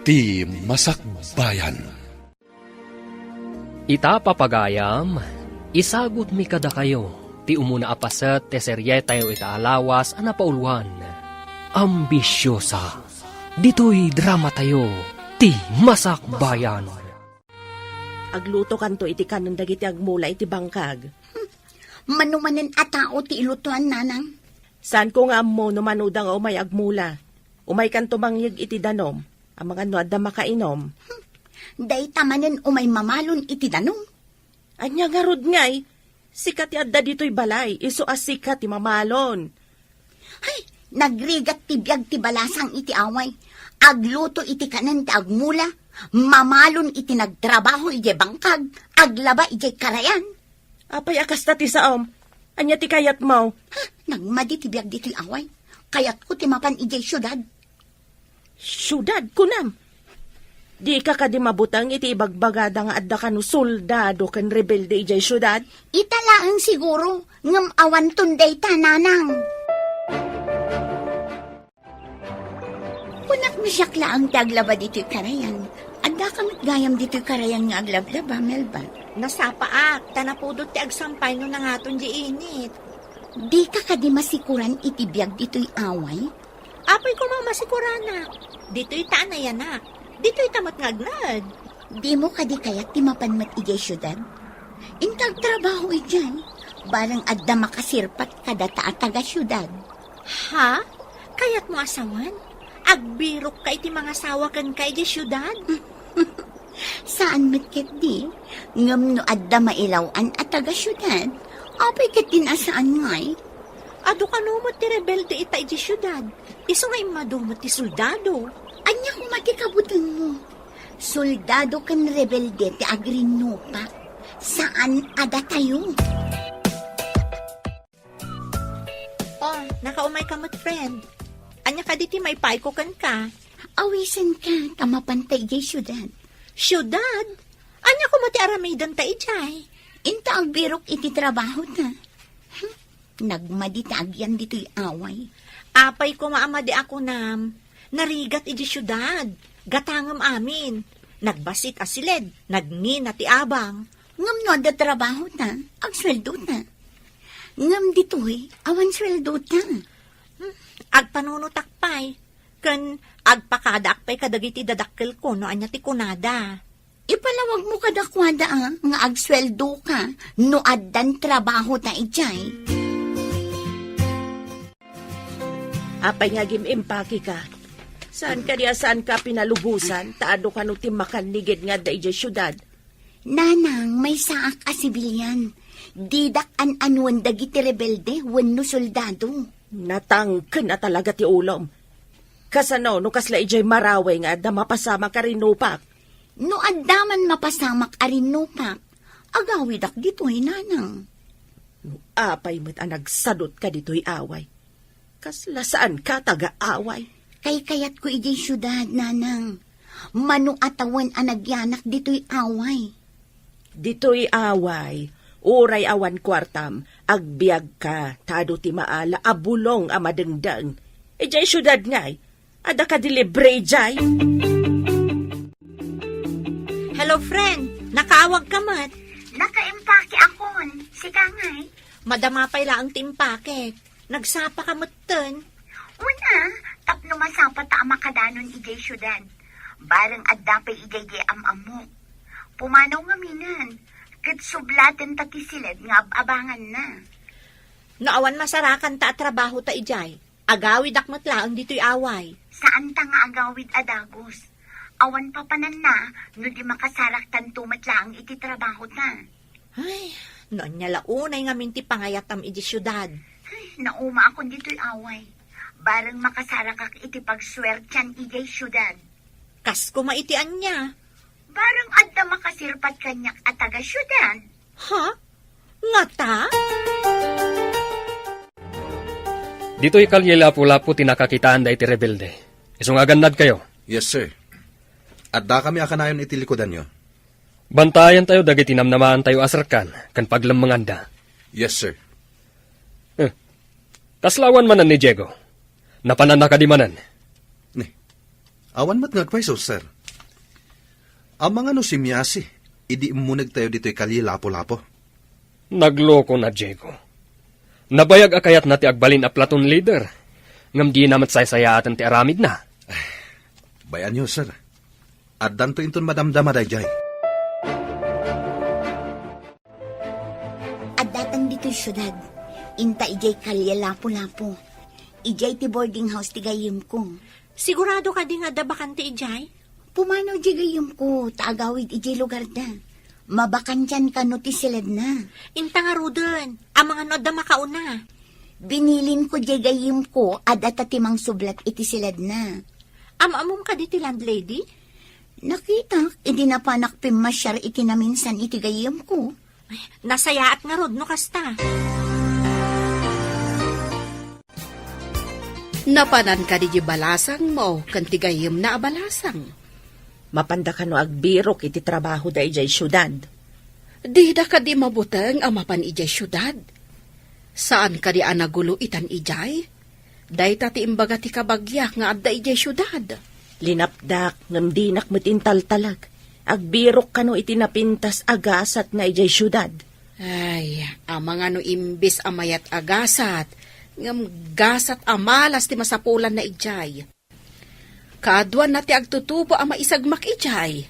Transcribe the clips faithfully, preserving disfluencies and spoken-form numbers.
Ti Masakbayan. Ita, papagayam, isagutmi kadakayo ti umuna a paset ti serietayo ita a lawas a napauluan, Ambisyosa. Ditoy dramatayo, Ti Masakbayan. Aglutokanto iti kanen dagiti agmula iti bangkag. Mano manen a tao ti ilutoan, nanang? Saanko nga ammo no manoda nga umay agmula. Umaykanto mangyeg iti danum. Amangan no adda makainum. Dayta manen umay mamalon iti danum. Ania ngarud ngay? Sika ti adda ditoy balay, isu a sika ti mamalon. Hay, nagrigat ti biag ti balasang iti away. Agluto iti kanen ti agmula, mamalon iti nagtrabaho idiay bangkag, aglaba idiay karayan. Apay a kasta ti saom? Ania ti kayatmo? Ha, nagmadi ti biag ditoy away. Kayatko ti mapan idiay siudad. Siudad, kunam? Dika kadi mabuteng iti ibagbagada nga adda kano soldado ken rebelde idiay siudad? Ita laeng siguro, ngem awanton dayta, nanang. Kunak no siak laeng ti aglaba ditoy karayan. Addaka met gayam ditoy karayan nga aglablaba, Melba. Nasapaak, ta napudot ti agsampay no nangaton di init. Dika kadi masikuran iti biag ditoy away? Apay koma a masikuranak. Ditoy ta a nayanak. Ditoy ta met nga agnaed. Dimo kadi kayat ti mapan met idiay siudad? Inta agtrabaho idiay. Bareng adda makasirpat kadata a taga-siudad. Ha? Kayatmo a sawen? Agbirokka iti mangasawa kenka idiay siudad? Saan met ketdi. Ngem no adda mailaw-an a taga-siudad, apay ketdin a saan ngay? Adu kano met ti rebelde ita idiay siudad, isu nga immadu met ti soldado. Ania koma ti kabutengmo? Soldado ken rebelde ti agrinnupak. Saan a datayo. Oh, nakaumayka met, friend. Ania kadi ti maipaayko kenka? Awisenka, ta mapanta idiay siudad. Siudad? Ania koma ti aramidenta idiay? Inta agbirok iti trabahota. Hmm, nagmadi ta agyan ditoy away. Apay koma a madi a kunam? Narigat idiay siudad. Gatangem amin. Nagbassit a siled, nagngina ti abang. Ngem no adda trabahota, agsueldota. Ngem ditoy, awan sueldota. Hmm, agpanunotak pay, ken agpakadaak pay kadagiti dadakkelko no ania ti kunada. Ipalawagmo kadakuada, a, nga agsueldoka no addan trabahota idiay. Apay nga agim-impakeka? Saan kadi a saanka pinalubosan, ta adu kano ti makannigid nga adda idiay siudad? Nanang, maysaak a sibilian. Didak an-anuen dagiti rebelde wenno soldado. Natangken a talaga ti ulom. Kasano no kasla idiay Maraway nga adda mapasamak a rinnupak? No adda man mapasamak a rinnupak, agawidak ditoy, nanang. No apay met a nagsadutka ditoy away, kasla saanka taga-away? Kaykayatko idiay siudad, nanang. Mano a tawen a nagyanak ditoy away. Ditoy away, uray awan kuartam, agbiagka, ta adu ti maala a bulong a madengdeng. Idiay siudad ngay, adda kadi libre idiay? Hello, friend. Nakaawagka met? Nakaimpake akon. Sika ngay? Madama pay laeng ti impakek. Nagsapaka metten? Wen a, tapno masapata a makadanon idiay siudad. Bareng adda pay idiay di am-ammok. Pumanaw ngaminen, ket sublatenta ti siled nga ab-abanganna. No awan masarakanta a trabahota idiay, agawidak met laeng ditoy away. Saanta nga agawid a dagus. Awan papananna no di makasaraktanto met laeng iti trabahota. Ay, no ania la unay ngamin ti pangayatam iti siudad. Ay, naumaakon ditoy away. Bareng makasarakak iti pagsuertian idiay siudad. Kas koma iti ania? Bareng adda makasirpat kaniak a taga-siudad. Ha? Ngata? Ditoy kalye Lapu-Lapu ti nakakitaanda iti rebelde. Isu nga agannadkayo. Yes, sir. Addakami a kanayon iti likudanyo. Bantayantayo dagiti namnamaantayo a serkan ken paglemmenganda. Yes, sir. Eh, kasla awan manen ni Diego? Napananna kadi manen? Ni, Awan met nga agpayso, sir. Amangan no simmiasi idi immunegtayo ditoy Kalye Lapu-Lapu. Nagloko na, Diego. Nabayag a kayatna ti agbalin a platoon leader, ngem dina met saysayaaten ti aramidna. Bay-anyo, sir. Addanto inton madamdama daydiay. Addatan ditoy siudad. Inta idiay Kalye Lapu-Lapu. Idiay ti boarding house ti gayyemko. Sigurado kadi nga adda bakante idiay? Pumanaw diay gayyemko, ta agawid idiay lugarda. Mabakantian kano ti siledna. Inta ngaruden, amangan no adda makauna. Binilinko diay gayyemko, adda ta ti mangsublat iti siledna. Am-ammom kadi ti landlady? Nakitak idi napanak pimmasiar iti naminsan iti gayyemko. Ay, nasayaat ngarud no kasta. Napanan kadi diay balasangmo ken ti gayyemna a balasang? Mapanda kano agbirok iti trabahoda idiay siudad? Dida kadi mabuteng a mapan idiay siudad? Saan kadi a nagulo itan idiay? Dayta ti imbaga ti kabagiak nga adda idiay siudad. Linapdak, ngem dinak met intaltalek. Agbirok kano iti napintas a gasatna idiay siudad. Ay, amangan no imbes a mayat a gasat, ngem gasat a malas ti masapulanna idiay. Kaaduanna ti agtutubo a maisagmak idiay.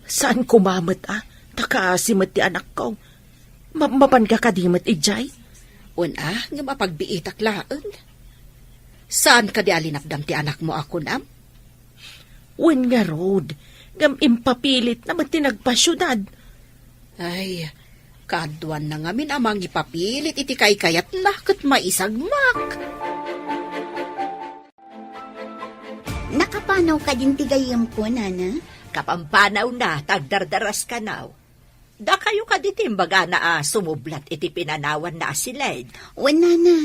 Saan koma met a, ta kaasi met ti anakko. Ma-, mapanka kadi met idiay? Wen a, ngem apagbiitak laeng. Saan kadi a linapdam ti anakmo a kunam? Wen ngarud, ngem impapilitna met ti nagpasiudad. Ay, kaaduanna ngamin a mangipapilit iti kaykayatna ket maisagmak. Nakapanaw kadin ti gayyemko, nana? Kapampanaw na, ta agdardaras kanaw. Dakayo kadi ti imbagana a sumublat iti pinanawanna a siled? Wen, nana.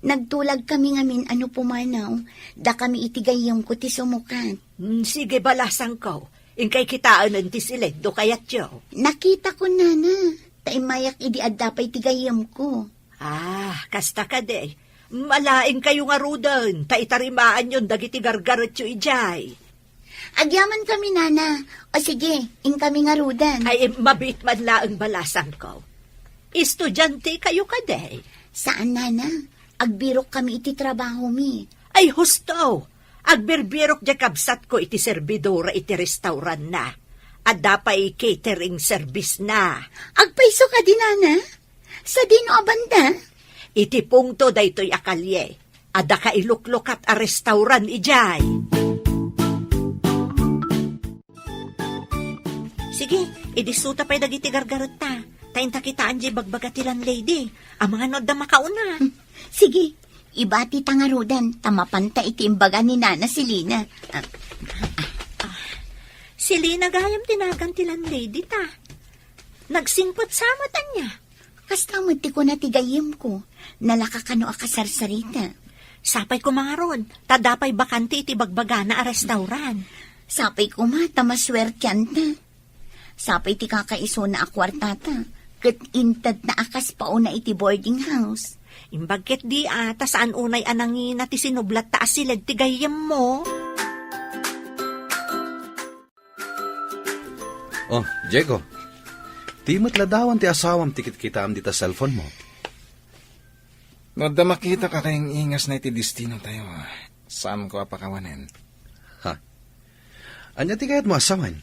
Nagtulag kami ngamin a no pumanaw, dakami iti gayyemko ti sumukat. Hmm, sige, balasangko. Inkay kitaenen ti siled no kayatyo. Nakitako, nana. Ta immayak idi adda pay ti gayyemko. Ah, kasta kadi. Malaingkayo ngaruden, ta itarimaanyon dagiti gargaretyo idiay. Agyamankami, nana. O sige, inkami ngaruden. Ay, mabiit man laeng, balasangko. Estudiantekayo kadi? Saan, nana. Agbirokkami iti trabahomi. Ay, husto! Agbirbirok diay kabsatko iti serbidora iti restauranna. Adda pay catering service-na. Agpayso kadi, nana? Sadino a banda? Iti pungto daytoy a kalye. Adda kailuklukat a restaurant idiay. Sige, idissuta pay dagiti gargaretta. Ta inta kitaan diay bagbaga ti landlady. Amangan no adda makauna. Sige, ibati ta ngaruden, ta mapanta iti imbaga ni Nana Selina. Ah, Selina gayam ti nagan ti landlady ta. Nagsingpet sa met ania. Kasta met ti kuna ti gayyemko, nalaka kano a kasarsarita. Sapay koma ngarud, ta adda pay bakante iti bagbagana a restaurant. Sapay koma ta masuertianta. Sapay ti kakaisuna a kuartata, ket intedna a kas pauna iti boarding house. Imbag ketdi a, ta saan unay a nangina ti sinublatta a siled ti gayyemmo. Oh, Diego. Ti met ladawan ti asawam ti kitkitaam dita cellphone mo. No adda makitak a kaing-ingasna iti destinotayo, saanko a pakawanen. Ha? Ania ti kayatmo a sawen?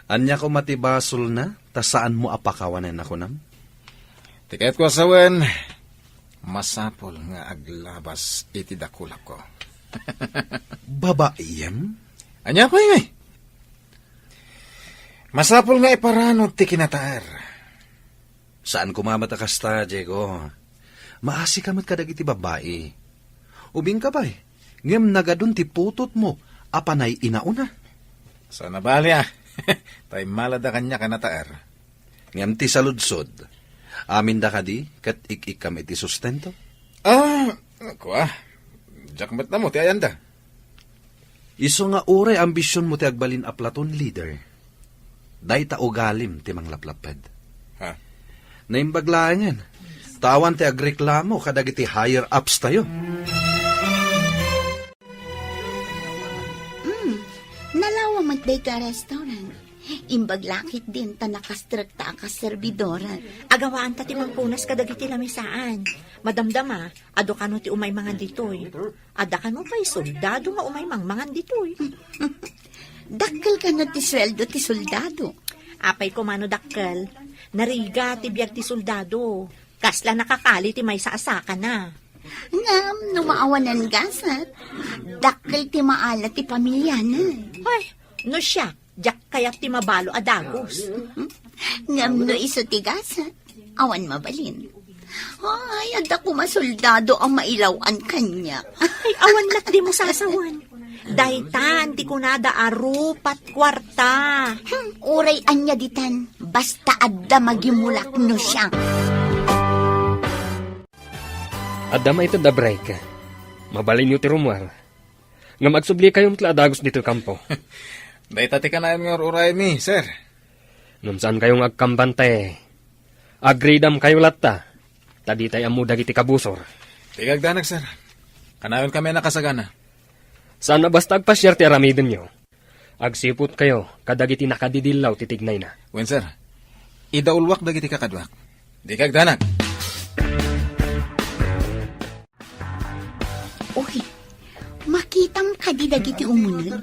Ania koma ti basolna, ta saanmo a pakawanen a kunam? Ti kayatko a sawen, masapul nga aglabas iti dakulapko. Babaiem? Ania pay ngay? Masapul nga iparanud ti kinataer. Saan koma met a kasta, Diego. Maasika met kadagiti babbai. Ubingka pay, ngem nagadun ti putotmo a panay inauna. Saan a bali a. Ta immalada kaniak a nataer. Ngem ti saludsod, aminda kadi ket ik-ikkam iti sustento? Ah, kua. Diak met ammo ti ayanda. Isu nga uray ambisionmo ti agbalin a platoon leader, dayta ugalim ti manglaplapped. Ha? Naimbag laengen, ta awan ti agreklamo kadagiti higher-ups tayo. Nalawa met daytoy a restaurant. Imbag la ketdin ta nakastrekta a kaserbidoran. Agawaan ta ti mangpunas kadagiti lamisaan. Madamdama, adu kano ti umay mangan ditoy. Adda kano pay soldado nga umay mangmangan ditoy. Dakkel kano ti sueldo ti soldado? Apay koma no dakkel. Narigat ti biag ti soldado. Kasla nakakali ti maysa a sakana. Ngem no maawanan gasat, dakkel ti maala ti pamiliana. Ay, no siak, diak kayat ti mabalo a dagus. Ngem no isu ti gasat, awan mabalin. Ay, adda koma soldado a mailaw-an kaniak. Ay, awan met dimo sasawen. Daytan ti kunada a rupat kuarta. Hmm, uray ania ditan, basta adda magimulak no siak. Adda maited a break. Mabalinyo ti rummuar. Ngem agsubli kayo met la a dagus ditoy kampo. Dayta ti kanayon nga ur-uraymi, sir. Ngem saan kayo nga agkambante? Agridam kayo latta. Ta ditay ammo dagiti kabusor. Di kagdanag, sir. Kanayon kami a nakasagana. Saan a basta agpasiar ti aramidenyo. Agsiput kayo kadagiti nakadidillaw ti tignayna. Wen, sir. Idauluak dagiti kakaduak. Di kagdanag. Uy, makitam kadi dagiti umuneg?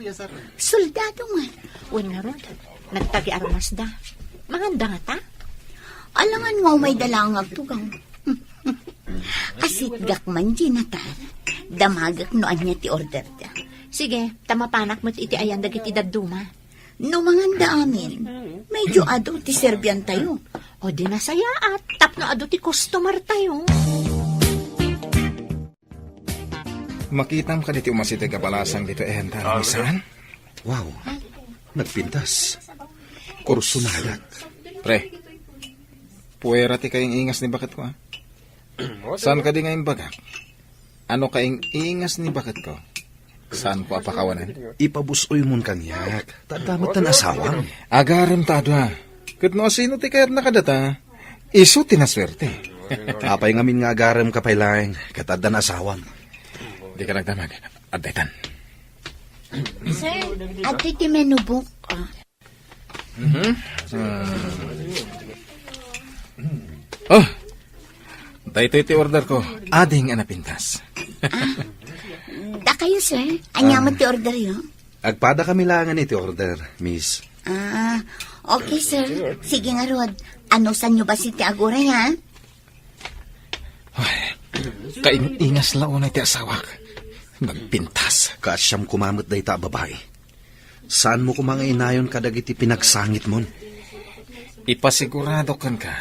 Soldado man. Wen ngarud, nagtagi armasda. Manganda ngata? Alangan nga umayda laeng agtugaw. Asitgak man, Jonathan. Damagek no ania ti orderda. Sige, ta mapanak met iti ayan dagiti dadduma. No manganda amin, medyo adu ti serbiantayo. O di nasayaat, tapno adu ti customer tayo. Makitam kadi ti umasideg a balasang ditoy ayanta a lamisaan? Wow, nagpintas. Kurso nayak. Pre, puwera ti kaing-ingas ni baketko, a. Saan kadi nga imbagak? Ano kaing-ingas ni baketko? Saanko a pakawanen? Ipabus-oymon kaniak. Ta adda met asawam. Agarem ta adu, a. Ket no asino ti kayatna kadata, isu ti nasuerte. Apay ngamin nga agarem ka pay laeng, ket adda asawam. Di ka nagdamag. Adda itan. Sir, adtoy ti menu book, a. Mhm. Ah. Oh, daytoy ti order ko. Ading a napintas. Ah, dakayo, sir. Ania met ti orderyo? Agpada kami laengen iti order, miss. Ah, okay, sir. Sige ngarud. Anusanyo bassit ti aguray, ha? Ay, kaing-ingas la unay ti asawak. Nagpintas. Kaasiam koma met dayta a babai. Saanmo koma nga inayon kadagiti pinagsangitmon? Ipasigurado kenka,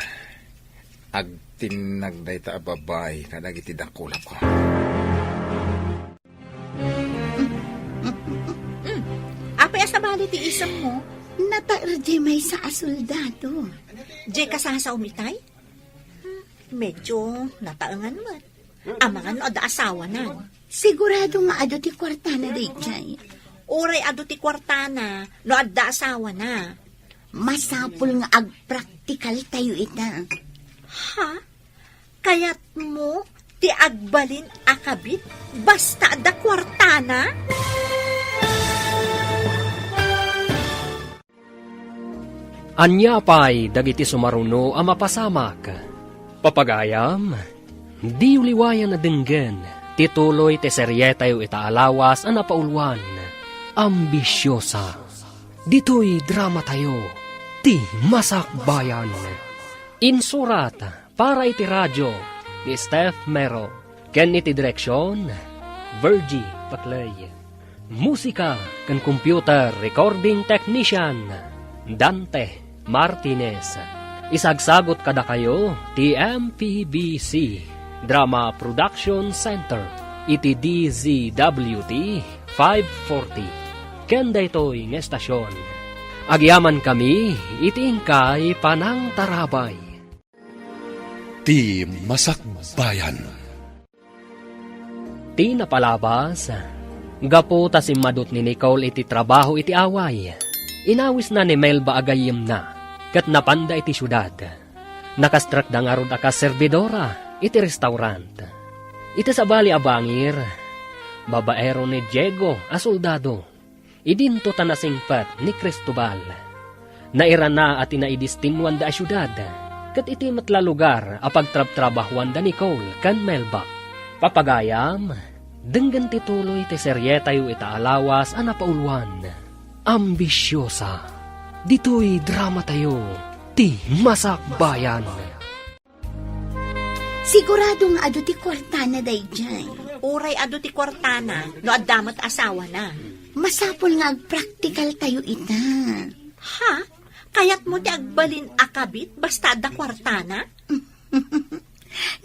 agtinnag dayta a babai kadagiti dakulapko. Mm. Apay a sabali ti isemmo? Nataer diay maysa a soldado. Diay kasasaom itay? Hmm, medyo nataengan met. Amangan no adda asawana. Sigurado nga adu ti kuartana daydiay. Uray adu ti kuartana no adda asawana. Masapul nga agpraktikal tayo ita. Ha? Kayatmo ti agbalin a kabit basta adda kuartana? Ania pay dagiti sumaruno a mapasamak? Papagayam, diyo liwayan a denggen ti tuloy ti serietayo ita a lawas a napauluan, Ambisyosa. Ditoy dramatayo, Ti Masakbayan. Insurat para iti radio ni Steph Mero, ken iti direksion, Virgie Paclay. Musika ken computer recording technician, Dante Martinez. Isagsagut kadakayo ti M P B C Drama Production Center iti D Z W T five forty. Ken daytoy nga estasion, agyamankami iti inkay panangtarabay. Ti Masakbayan. Ti napalabas, gapu ta simmadut ni Nicole iti trabaho iti away, inawisna ni Melba a gayyemna, ket napanda iti siudad. Nakastrekda ngarud a kas serbidora iti restaurant. Iti sabali a bangir, babaero ni Diego a soldado. Idinto ta nasingpet ni Cristobal. Nairana a tinaidistinnuanda a siudad, ket iti met la lugar a pagtrabtrabahuanda ni Cole ken Melba. Papagayam, denggen ti tuloy ti serietayo ita a lawas a napauluan, Ambisiosa. Ditoy dramatayo, ti Masakbayan. Sigurado nga adu ti kuartana daydiay. Uray adu ti kuartana, no adda met asawana. Masapul nga agpraktikal tayo ita. Ha? Kayatmo ti agbalin a kabit basta adda kuartana?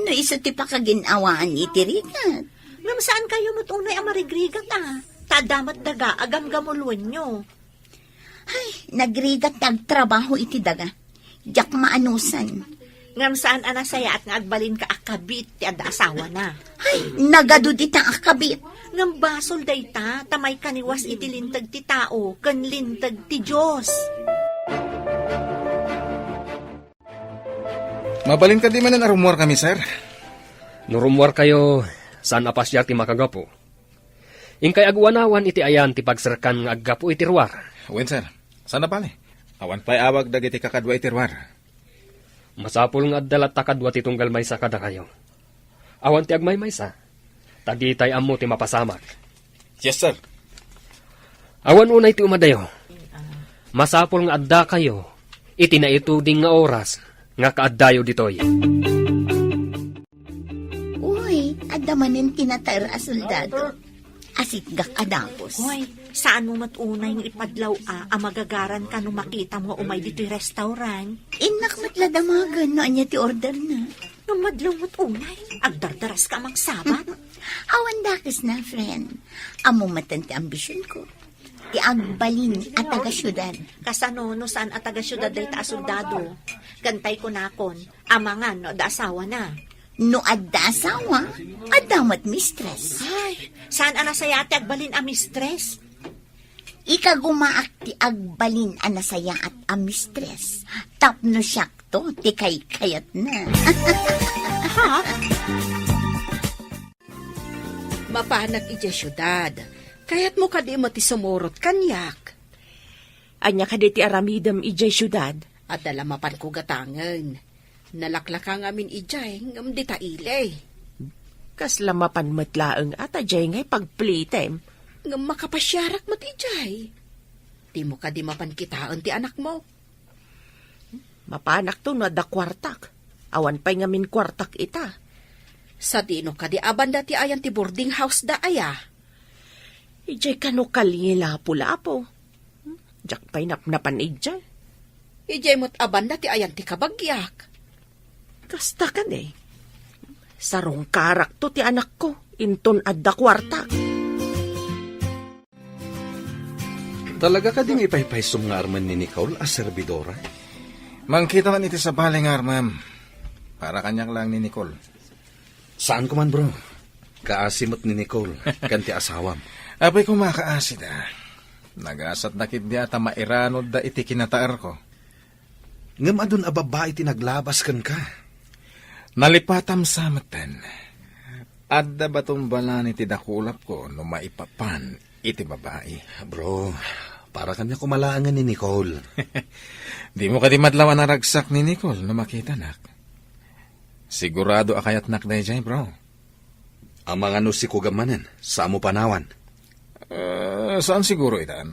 No isu ti pakagin-awaan iti rigat. Ngem saan kayo met unay a marigrigat a. Ta adda met daga a gamgamuloenyo. Ay, nagrigat ti agtrabaho iti daga. Diak maanusan. Ngem saan a nasayaat nga agbalinka a kabit ti adda asawana. Ay, nagadu dita a kabit. Ngem basol dayta, ta maikaniwas iti linteg ti tao ken linteg ti Dios. Mabalin kadi manen a rummuarkami, sir? No rummuarkayo, saan a pasiar ti makagapu. Inkay aguanawan iti ayan ti pagserkan nga aggapu iti ruar. Wen, sir. Saan a bale? Awan pay awag dagiti kakadua iti ruar. Masapul nga adda latta kadua ti tunggal maysa kadakayo. Awan ti agmaymaysa, ta ditay ammo ti mapasamak. Yes, sir. Awan unay ti umadayo. Masapul nga addakayo iti naituding nga oras nga kaaddayo ditoy. Uy, adda manen ti nataer a soldado. Asitgak a dagus. Uy, saan mo met unay nga ipadlaw a, a magagaran ka no makitam nga umay ditoy restaurant? Innak met la damagen no ania ti order na. Ngem madlaw met unay, agdardaras ka a mangsabat. Awan dakes na, friend. Ammo met ti ambision ko. Ti agbalin a taga-siudad. Kasano no saan a taga-siudad dayta a soldado? Ken tay kunakon, amangan no adda asawana. No adda asawa, adda met mistress. Ay, saan a nasayaat ti agbalin a mistress? Ikagumaak ti agbalin a nasayaat a mistress. Tapno siakto ti kaykayatna. Ha? Mapanak idiay siudad. Kayatmo kadi met ti sumurot kaniak? Ania kadi ti aramidem idiay siudad? Adda la mapanko gatangen. Nalaklaka ngamin idiay, ngem dita ili. Kasla mapan met laeng a ta diay ngay pagplitem. Ngem makapasiarak met idiay. Dimo kadi mapan kitaen ti anakmo? Mapanakto no adda kuartak. Awan pay ngamin kuartak ita. Sadino kadi a banda ti ayan ti boarding house da aya? Idiay kano kalye Lapu-Lapu. Diak pay napnapan idiay. Idiay met a banda ti ayan ti kabagiak. Kasta kadi. Sarungkarakto ti anakko, inton adda kuartak. Talaga kadi nga ipaypaysom nga armen ni Nicole a serbidora? Mangkita man iti sabali nga armem. Para kaniak laeng ni Nicole. Saan ko man, bro. Kaasi met ni Nicole, ken ti asawam. Apay ko makaasida. Nagasatda ketdi a ta mairanodda iti kinataerko. Ngem adun a babbai ti naglabas kenka. Nalipatam sa metten. Adda baton balani ti dakulapko no maipapan iti babai. Bro, para kaniak koma laengen ni Nicole. Dimo kadi madlaw a naragsak ni Nicole no makitanak? Sigurado a kayatnak daydiay, bro. Amangan no sikugan manen, samo panawan. Eh, saan siguro itan?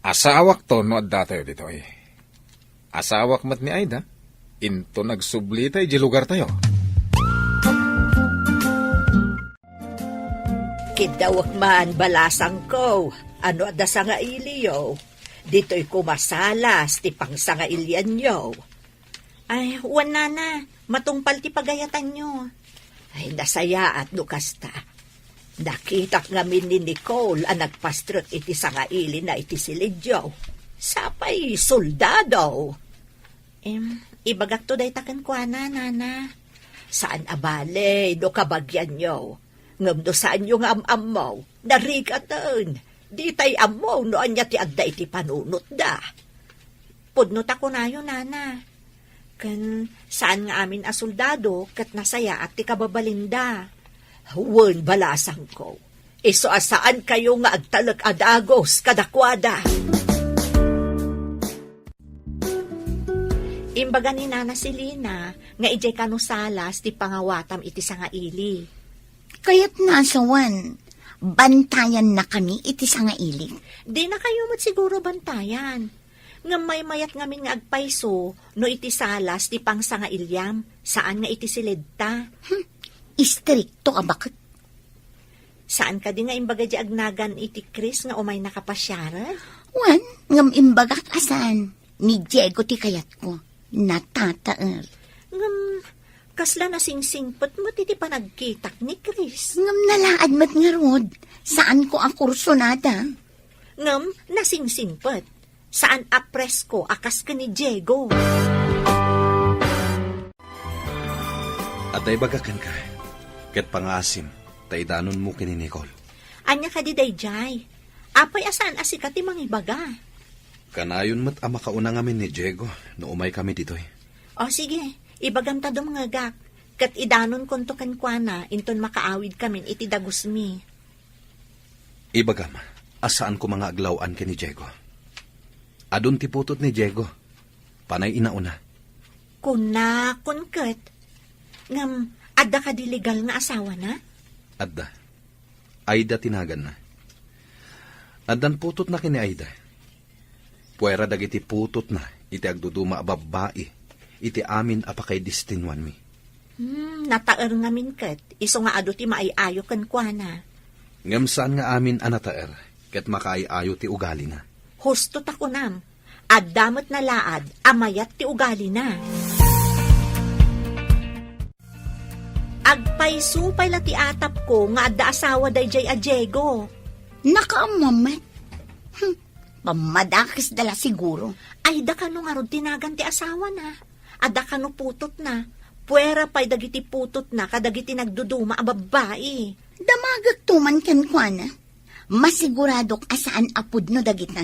Asawakto no addatayo ditoy. Asawak met ni Aida, inton agsublita idiay lugartayo. Kiddawek man, balasangko, no adda sangailiyo. Ditoy koma salas ti pangsangailianyo. Ay, wen, nana, matungpal ti pagayatanyo. Ay, nasayaat no kasta. Nakitak ngamin ni Nicole a nagpastrek iti sangailina iti silidyo. Sapay soldado. Em, ibagakto dayta kenkuana, nana. Saan a bale no kabagianyo. Ngem no saanyo nga am-ammo, narigaten. Ditay ammo no ania ti adda iti panunotda. Pudno ta kunayo, nana. Ken saan nga amin a soldado ket nasayaat ti kababalinda. Wen, balasangko. Isu a saankayo nga agtalek a dagus kadakuada. Imbaga ni Nana Selina nga idiay kano salas ti pangawatam iti sangaili. Kayatna a sawen, bantayannakami iti sangaili. Dinakayo met siguro bantayan. Ngem maymayat ngamin nga agpayso no iti salas ti pangsangailiam, saan nga iti siledta. Hmm, istrikto a baket. Saan kadi nga imbaga di agnagan iti Chris nga umaynaka pasiaren? Wen, ngem imbagak a saan. Ni Diego ti kayatko. Natataer. Ngem, kasla nasingsingpet met iti panagkitak ni Chris. Ngem nalaad met ngarud. Saanko a kursunada. Ngem, nasingsingpet. Saan a presko a kas ken ni Diego. Adda ibagak kenka, ket pangaasim ta idanonmo ken ni Nicole. Ania kadi daydiay? Apay a saan a sika ti mangibaga? Kanayon met a makauna ngamin ni Diego no umaykami ditoy. O sige, ibagam ta dumngegak, ket idanonkonto kenkuana inton makaawidkamin iti dagusmi. Ibagam a saan koma nga aglaw-an ken ni Diego. Adun ti putot ni Diego. Panay inauna. Kunakon ket. Ngem, adda kadi legal nga asawana? Adda. Aida ti naganna. Addan putotna ken ni Aida. Puera dagiti putotna iti agduduma a babbai iti amin a pakaidestinuanmi. Hmm, nataer ngamin ket, isu nga adu ti maay-ayo kenkuana. Ngem saan nga amin a nataer ket makaay-ayo ti ugalina. Husto ta kunam, adda met nalaad a mayat ti ugalina. Agpayso pay la ti atapko nga adda asawa daydiay a Diego. Nakaammo met. Hmm, pammadakesda la siguro. Ay, da kano ngarud ti nagan ti asawana. Adda kano putotna. Puera pay dagiti putotna kadagiti nagduduma a babbai. Damagekto man kenkuana. Masiguradok a saan a pudno dagita.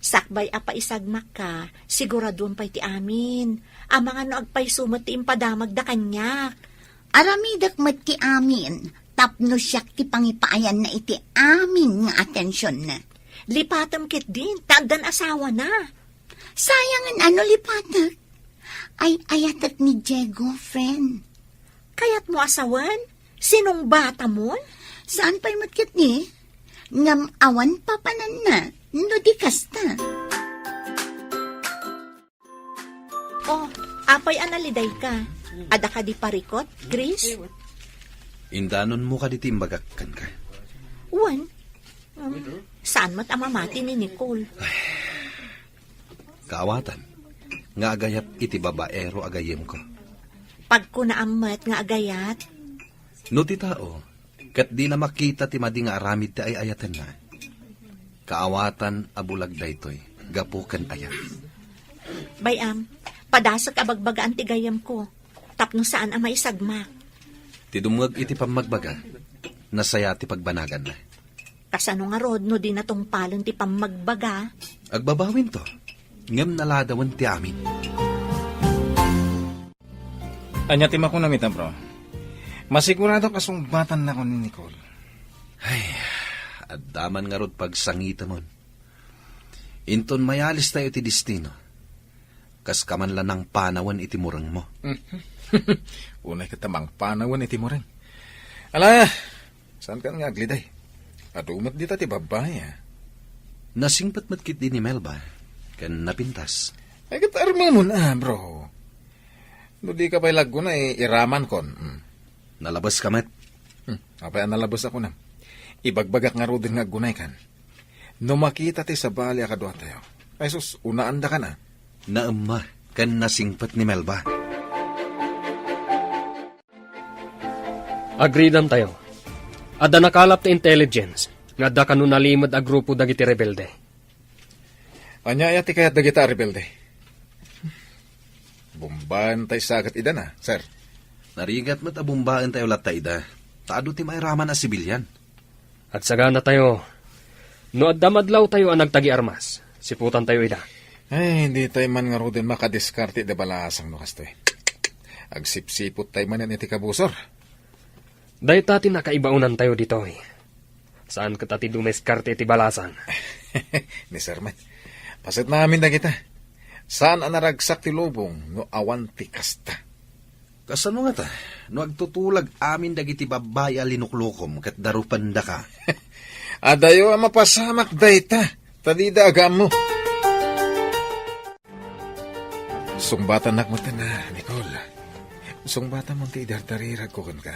Sakbay a paisagmakka, siguraduem pay ti amin. Amangan no agpayso met ti impadamagda kaniak. Aramidek met ti amin, tapno siak ti pangipaayanna iti amin nga atensionna. Lipatem ketdin, ta addan asawana. Sayangen a no lipatek. Ay-ayatek ni Diego, friend. Kayatmo a sawen? Sinungbatamon? Saan pay met ketdi? Ngem awan papananna, no di kasta. Oh, apay a nalidayka? Adda kadi parikut, Chris? Indanonmo kadi ti imbagak kenka? Wen. Um, saan met a mamati ni Nicole? Kaawatan nga agayat iti babaero a gayyemko. Pagkunaam met nga agayat. No ti tao, ket dina makita ti madi nga aramid ti ay-ayatenna, kaawatan a bulag daytoy gapu ken ayat. Bay-am, padasek a bagbagaan ti gayyemko, tapno saan a maisagmak. Ti dumngeg iti pammagbaga, nasaya ti pagbanaganna. Kasano ngarud no dina tungpalen ti pammagbaga? Agbabawinto, ngem naladawen ti amin. Ania ti makunam ita, bro? Masiguradok a sungbatan na ni Nicole. Ay, adda man ngarud pagsangitemon. Inton mayalistayo iti destino, kas ka man la nangpanawen iti murengmo. Unay ket ta mangpanawen iti mureng. Ala, saan kan nga agliday? Adu met dita ti babbai, ah. Nasingpet met ketdi ni Melba, ken napintas. Ay, ket armemon, ah, bro. No di ka pay lagguna, eh, iramankon. Hmm. Nalabes ka met. Hmm, apay a nalabes a kunam? Ibagbagak ngaruden nga aggunay kan. No makita ti sabali a kaduatayo, ay sus, unaanda kan a. Naemma ken nasingpet ni Melba. Agridantayo. Adda nakalap ti intelligence nga adda kano nalimed a grupo dagiti rebelde. Ania aya ti kayat dagita a rebelde? Bombaentayo sa ket ida na, sir. Narigat met a bombaentayo latta ida, ta adu ti mairaman a sibilian. Agsaganatayo. No adda madlawtayo a nagtagi-armas, siputantayo ida. Ay, ditayo man ngaruden makadiskarte ida balasang no kastoy. Agsipsipottayo manen iti kabusor. Dayta ti nakaibaonantayo ditoy. Saan ket a ti dumiskarte iti balasang. Ni Sir Mike, paset na amin dagita. Saan a naragsak ti lubong no awan ti kasta. Kasano ngata, no agtutulag amin dagiti babbai a linuklukom ket darupendaka? Adayo a mapasamak dayta, ta dida agammo. Sungbatannak met, Nicole. Sungbatam ti idardariragko kenka.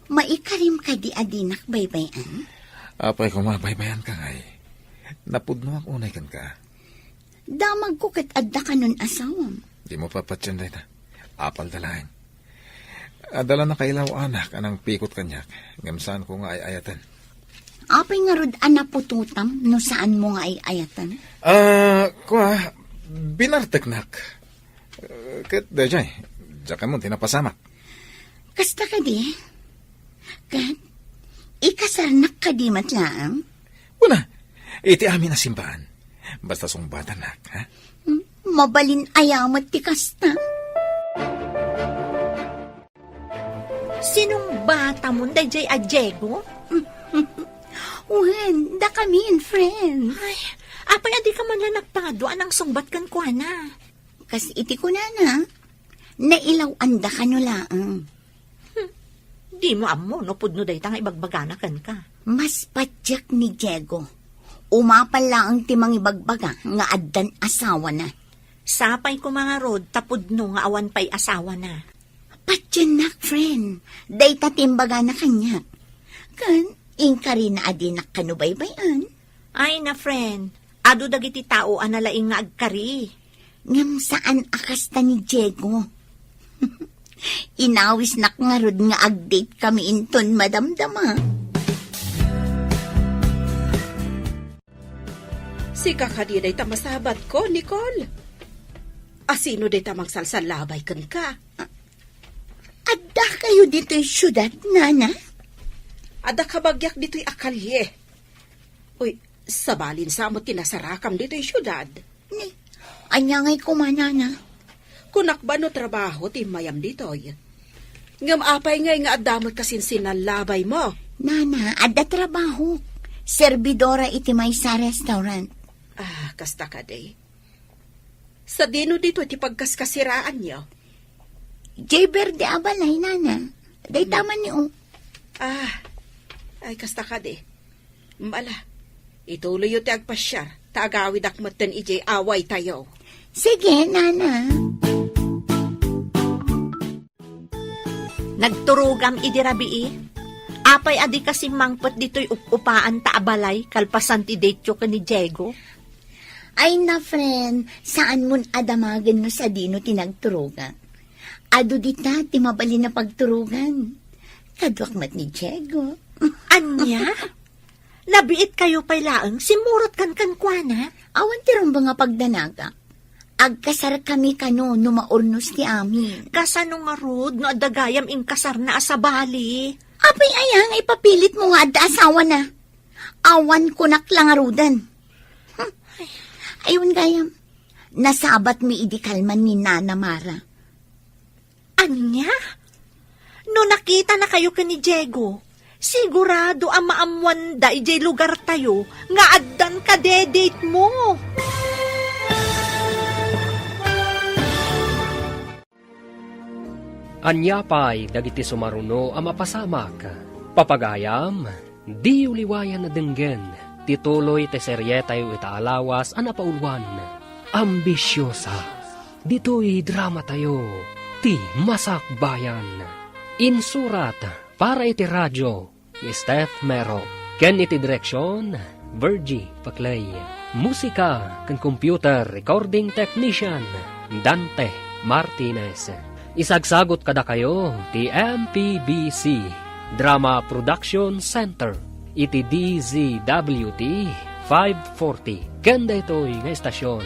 Maikarim kadi a dinak baybay-an? Apay koma baybay-anka ngay. Napudnoak unay kenka. Damagko ket adda kanon asawam. Dimo papatien dayta. Apalda laeng. Adda la nakailaw-anak a nangpikot kaniak, ngem saanko nga ay-ayaten. Apay ngarud a naputotam no saanmo nga ay-ayaten? Ah, kua, binarteknak. Eh, ket daydiay, diak ammo ti napasamak. Kasta kadi? Ket ikasarnak kadi met laeng? Wen a, iti amin a simbahan. Basta sungbatannak, ha? Hmm, mabalin aya met ti kasta? Sinungbatamon daydiay a Diego? Wen, dakamin, friends. Ay, apay a dika man la nagpangadu a nangsungbat kenkuana? Kas iti kunana, nailaw-anda kano laeng. Hmm. Dimo ammo no pudno dayta nga ibagbagana kenka. Mas patiek ni Diego. Umapal laeng ti mangibagbaga nga addan asawana. Sapay koma ngarud ta pudno nga awan pay asawana. Patiennak, friend. Dayta ti imbagana kaniak. Ken, inkarina a dinak kano baybay-an. Ay na, friend. Adu dagiti tao a nalaing nga agkari. Ngem saan a kasta ni Diego. Inawisnak ngarud nga ag-date kami inton madamdama. Sika kadi dayta masabatko, Nicole? A sino dayta mangsalsallabay kenka? Adda kayo ditoy siudad, Nana? Adda kabagiak ditoy a kalye. Uy, sabalin sa met ti nasarakam ditoy siudad. Ni, ania ngay koma, Nana? Kunak ba no trabaho ti immayam ditoy? Ngem apay ngay nga adda met kasinsinnallabaymo? Nana, adda trabaho. Serbidora iti maysa a restaurant. Ah, kasta kadi. Sadino ditoy ti pagkaskasiraanyo? Jay Verde a balay, Nana. Dayta man ni, o. Ah, ay, kasta kadi. Mala, ituloyyo ti agpasiar, ta agawidak metten idiay awaytayo. Sige, Nana. Nagturogam idi rabii? Apay a dika simmangpet ditoy up-upaan ta a balay kalpasan ti date-yo ken ni Diego? Ay na, friend, saanmon a damagen no sadino ti nagturogak. Adu dita ti mabalin a pagturogan. Kaduak met ni Diego. Ania? Nabiitkayo pay laeng, simmurotkan kenkuana? Awan ti rumbeng a pagdanagak. Agkasarkami kano no maurnos ti amin. Kasano ngarud no adda gayam inkasarna a sabali? Apay aya nga ipapilitmo nga adda asawana? Awan kunak la ngaruden. Hmm. Ay, wen gayam. Nasabatmi idi kalman ni Nana Mara. Ania? No nakitanakayo ken ni Diego, sigurado a maammoanda idiay lugartayo nga addan kadedate-mo. Ania pay dagiti sumaruno a mapasamak? Papagayam, diyo liwayan a denggen ti tuloy ti serietayo ita a lawas a napauluan, Ambisiosa. Ditoy dramatayo, ti Masakbayan. Insurat para iti radio, ni Steph Mero. Ken iti direksion, Virgie Paclay. Musika ken computer recording technician, Dante Martinez. Isagsagut kadakayo ti M P B C Drama Production Center iti D Z W T five forty. Ken daytoy nga estasion,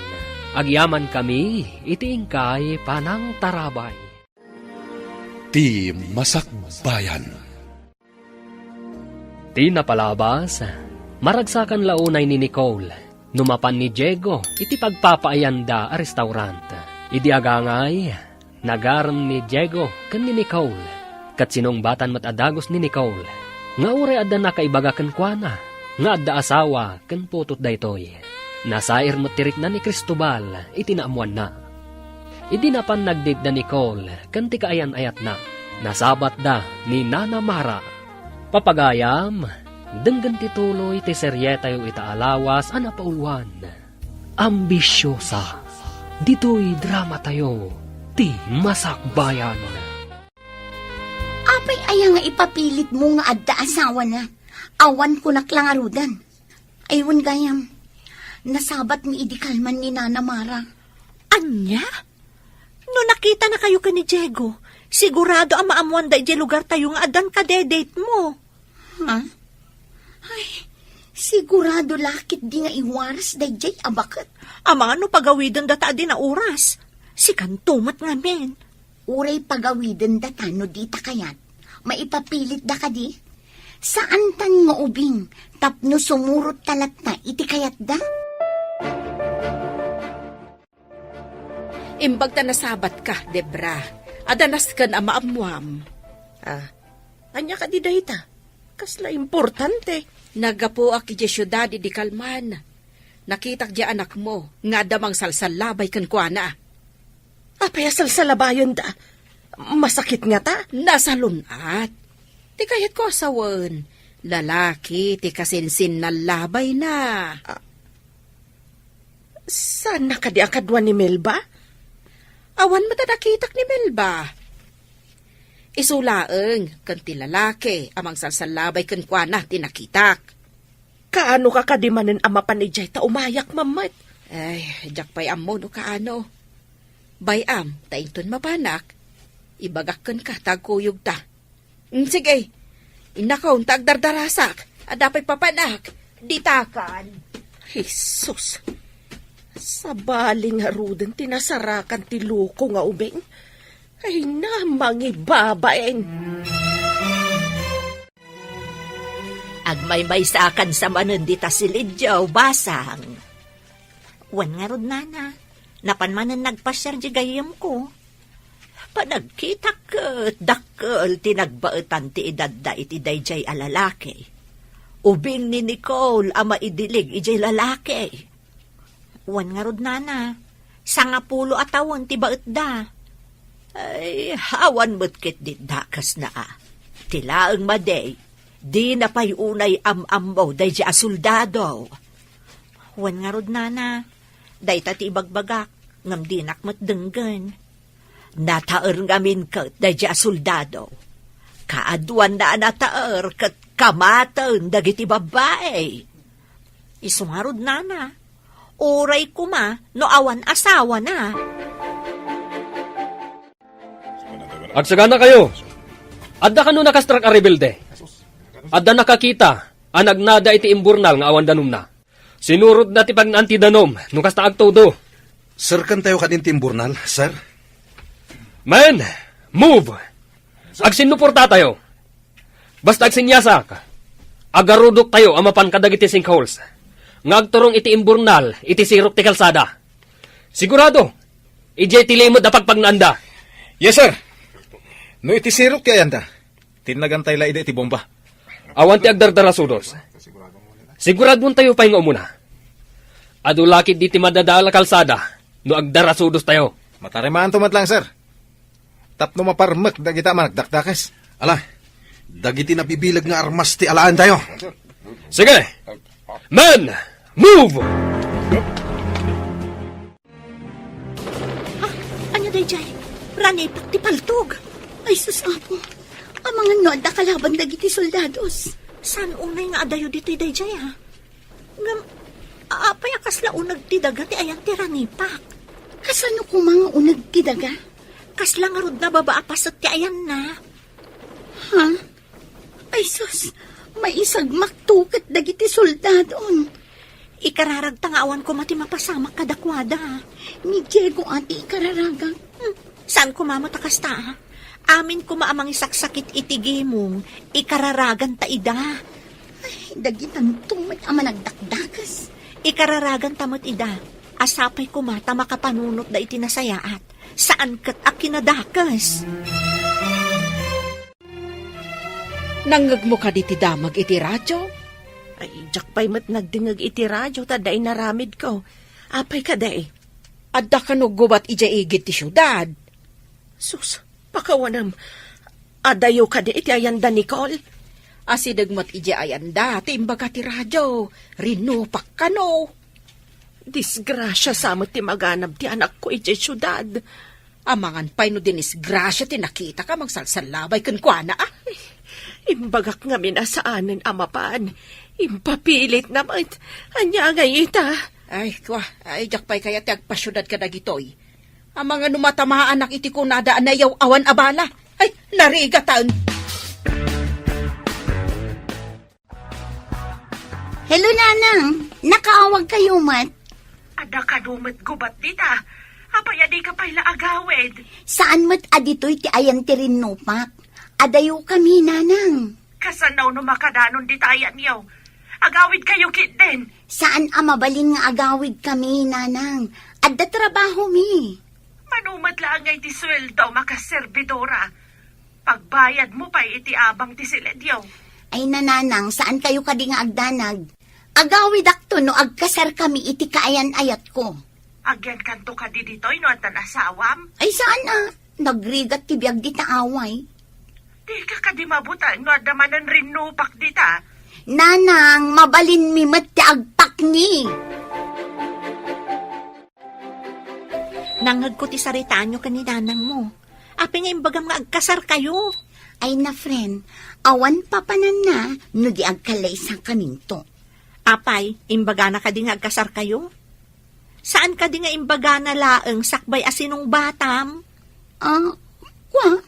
agyamankami iti inkay panangtarabay. Ti Masakbayan. Ti napalabas, maragsakan la unay ni Nicole no mapan ni Diego iti pagpapaayanda a restaurant. Idi agangay, nagarem ni Diego ken ni Nicole, ket sinungbatan met a dagus ni Nicole. nga uray adda nakaibaga kenkuana nga adda asawa ken putotda daytoy. Nasair met ti rikna ni Cristobal iti naammoanna. Idi napan nagdaydi da Nicole ken ti kaayan-ayatna, nasabatda ni Nana Mara. Papagayam, denggen ti tuloy ti serietayo ita a lawas a napauluan. Ambisyosa. Ditoy dramatayo, ti Masakbayan. Apay aya nga ipapilitmo nga adda asawana? Awan kunak la ngaruden. Ay, wen gayam, nasabatmi idi kalman ni Nana Mara. Ania? No nakitanakayo ken ni Diego, sigurado a maammoanda idiay lugartayo nga addan kadedetmo. Ha? Ay, sigurado la ketdi nga iwaras daydiay a baket. Amangan no pagawidenda ta adda a oras. Sikanto met ngamin. Uray pagawidenda ta no dita kayat, maipapilitda kadi? Saantan nga ubing tapno sumurot ta latta iti kayatda? Imbag ta nasabatka, Debra. Adda nasken a maammoam. Ah, ania kadi dayta? Kasla importante. Naggapuak idiay siudad idi kalman. Nakitak diay anakmo nga adda mangsalsallabay kenkuana. Apay a salsallabayenda? Masakit ngata? Nasalun-at. Ti kayatko a sawen, lalaki ti kasinsinnallabayna. Ah, saanna kadi a kadua ni Melba? Awan met a nakitak ni Melba. Isu laeng ken ti lalaki a mangsalsallabay kenkuana ti nakitak. Kaanoka kadi manen a mapan idiay ta umayak met? Ay, diak pay ammo no kaano. Bay-am, ta inton mapanak, ibagak kenka ta agkuyogta. Mm, sige, innakon ta agdardarasak, adda pay papanak, ditakan. Jesus, sabali ngaruden ti nasarakan ti loko nga ubing. Ay, na, mangibabain. Agmaymaysakan sa manen dita silidyo, basang. Wen ngarud, nana, napan manen nagpasiar di gayyemko. Panagkitak ket dakkel ti nagbaetan ti edadda iti daydiay a lalaki. Ubing ni Nicole a maidilig idiay lalaki. Wen ngarud, nana, sangapulo a tawen ti baetda. Ay, awan met ketdi dakesna a. Ti laeng madi, dina pay unay am-ammo daydiay a soldado. Wen ngarud, nana, dayta ti ibagbagak, ngem dinak met denggen. Nataer ngamin ket daydiay a soldado. Kaaduanna a nataer ket kamaten dagiti babbai. Isu ngarud, nana, uray koma no awan asawana. Agsaganakayo. Adda kano nakastrak a rebelde? Adda nakakita a nagnada iti imburnal nga awan danumna. Sinurotna ti pagnaan ti danum no kasta agtudo. Serkentayo kadin ti imburnal, sir. Men, move! Agsinnuportatayo. Basta agsinyasak, agarudoktayo a mapan kadagiti sinkholes nga agturong iti imburnal iti sirok ti kalsada. Sigurado, idiay ti limed a pagpagnaanda. Yes, sir. No iti sirok ti ayanda, tinnagantay la ida iti bomba. Awan ti agdardarasudos. Siguradoentayo pay nga umuna. Adu la ketdi ti madadael a kalsada no agdarasudostayo. Matarimaanto met laeng, sir. Tapno maparmek dagita a managdakdakes. Ala, dagiti nabibileg nga armas ti alaentayo. Sige! Men! Move! Ah, ania daydiay? Ranipak ti paltog. Ay, sus, Apo. Amangan no adda kalaban dagiti soldados. Saan unay nga adayo ditoy daydiay, a? Ngem, apay a kasla uneg ti daga ti ayan ti ranipak? Kasano koma nga uneg ti daga? Kasla ngarud nababa a paset ti ayanna. Ha? Ay sus, maisagmakto ket dagiti soldadon. Ikararagta nga awan koma ti mapasamak kadakuada. Ni Diego a ti ikararagak. Hmm, saan koma met a kasta, a? Amin koma a mangisaksakit iti gimong, ikararaganta ida. Ay, dagitanto met a managdakdakes. Ikararaganta met ida, a sapay koma ta makapanunotda iti nasayaat, saan ket a kinadakes. Nangngegmo kadi ti damag iti radio? Ay, diak pay met nagdengngeg iti radio ta adda inaramidko. Apay kadi? Adda kano gubat idiay igid ti siudad? Sus, pakawanem. Adayo kadi iti ayanda, Nicole? Asideg met idiay ayanda ti imbaga ti radio. Rinupak kano. Disgrasia sa met ti maganab ti anakko idiay siudad. Amangan pay no dinisgrasia ti nakitaka mangsalsallabay kenkuana, a? Imbagak ngamin a saanen a mapan. Impapilitna met. Ania ngay ita? Ay, kua, ay, diak pay kayat ti agpasiudad kadagitoy. Amangan no matamaanak iti kunada a nayaw-awan a bala. Ay, narigatan! Hello, Nanang. Nakaawag kayo met? Adda kano met gubat dita. Apay a dika pay la agawid? Saan met a ditoy ti ayan ti rinnupak? Adayo kami, Nanang. Kasano no makadanon dita ayanyo? Agawid kayo ketdin. Saan a mabalin nga agawid kami, Nanang. Adda trabaho mi. Mano met laeng ngay ti sueldo, makaserbidora. Pagbayadmo pay iti abang ti siledyo. Ay, Nanang, saan kayo kadi nga agdanag? Agawidakto no agkasar kami iti kaayan-ayatko. Agyankanto kadi ditoy no addan asawam? Ay, saan a. Nagrigat ti biag dita away. Dika kadi mabuteng no adda manen rinnupak dita? Nanang, mabalinmi met ti agpakni. Nangngegko ti saritaanyo ken ni nanangmo. Apay nga imbagam nga agkasarkayo? Ay na, friend, awan papananna no di agkalaysakaminto. Apay, imbagana kadi nga agkasarkayo? Saan kadi nga imbagana laeng sakbay a sinungbatam? Ah, kua?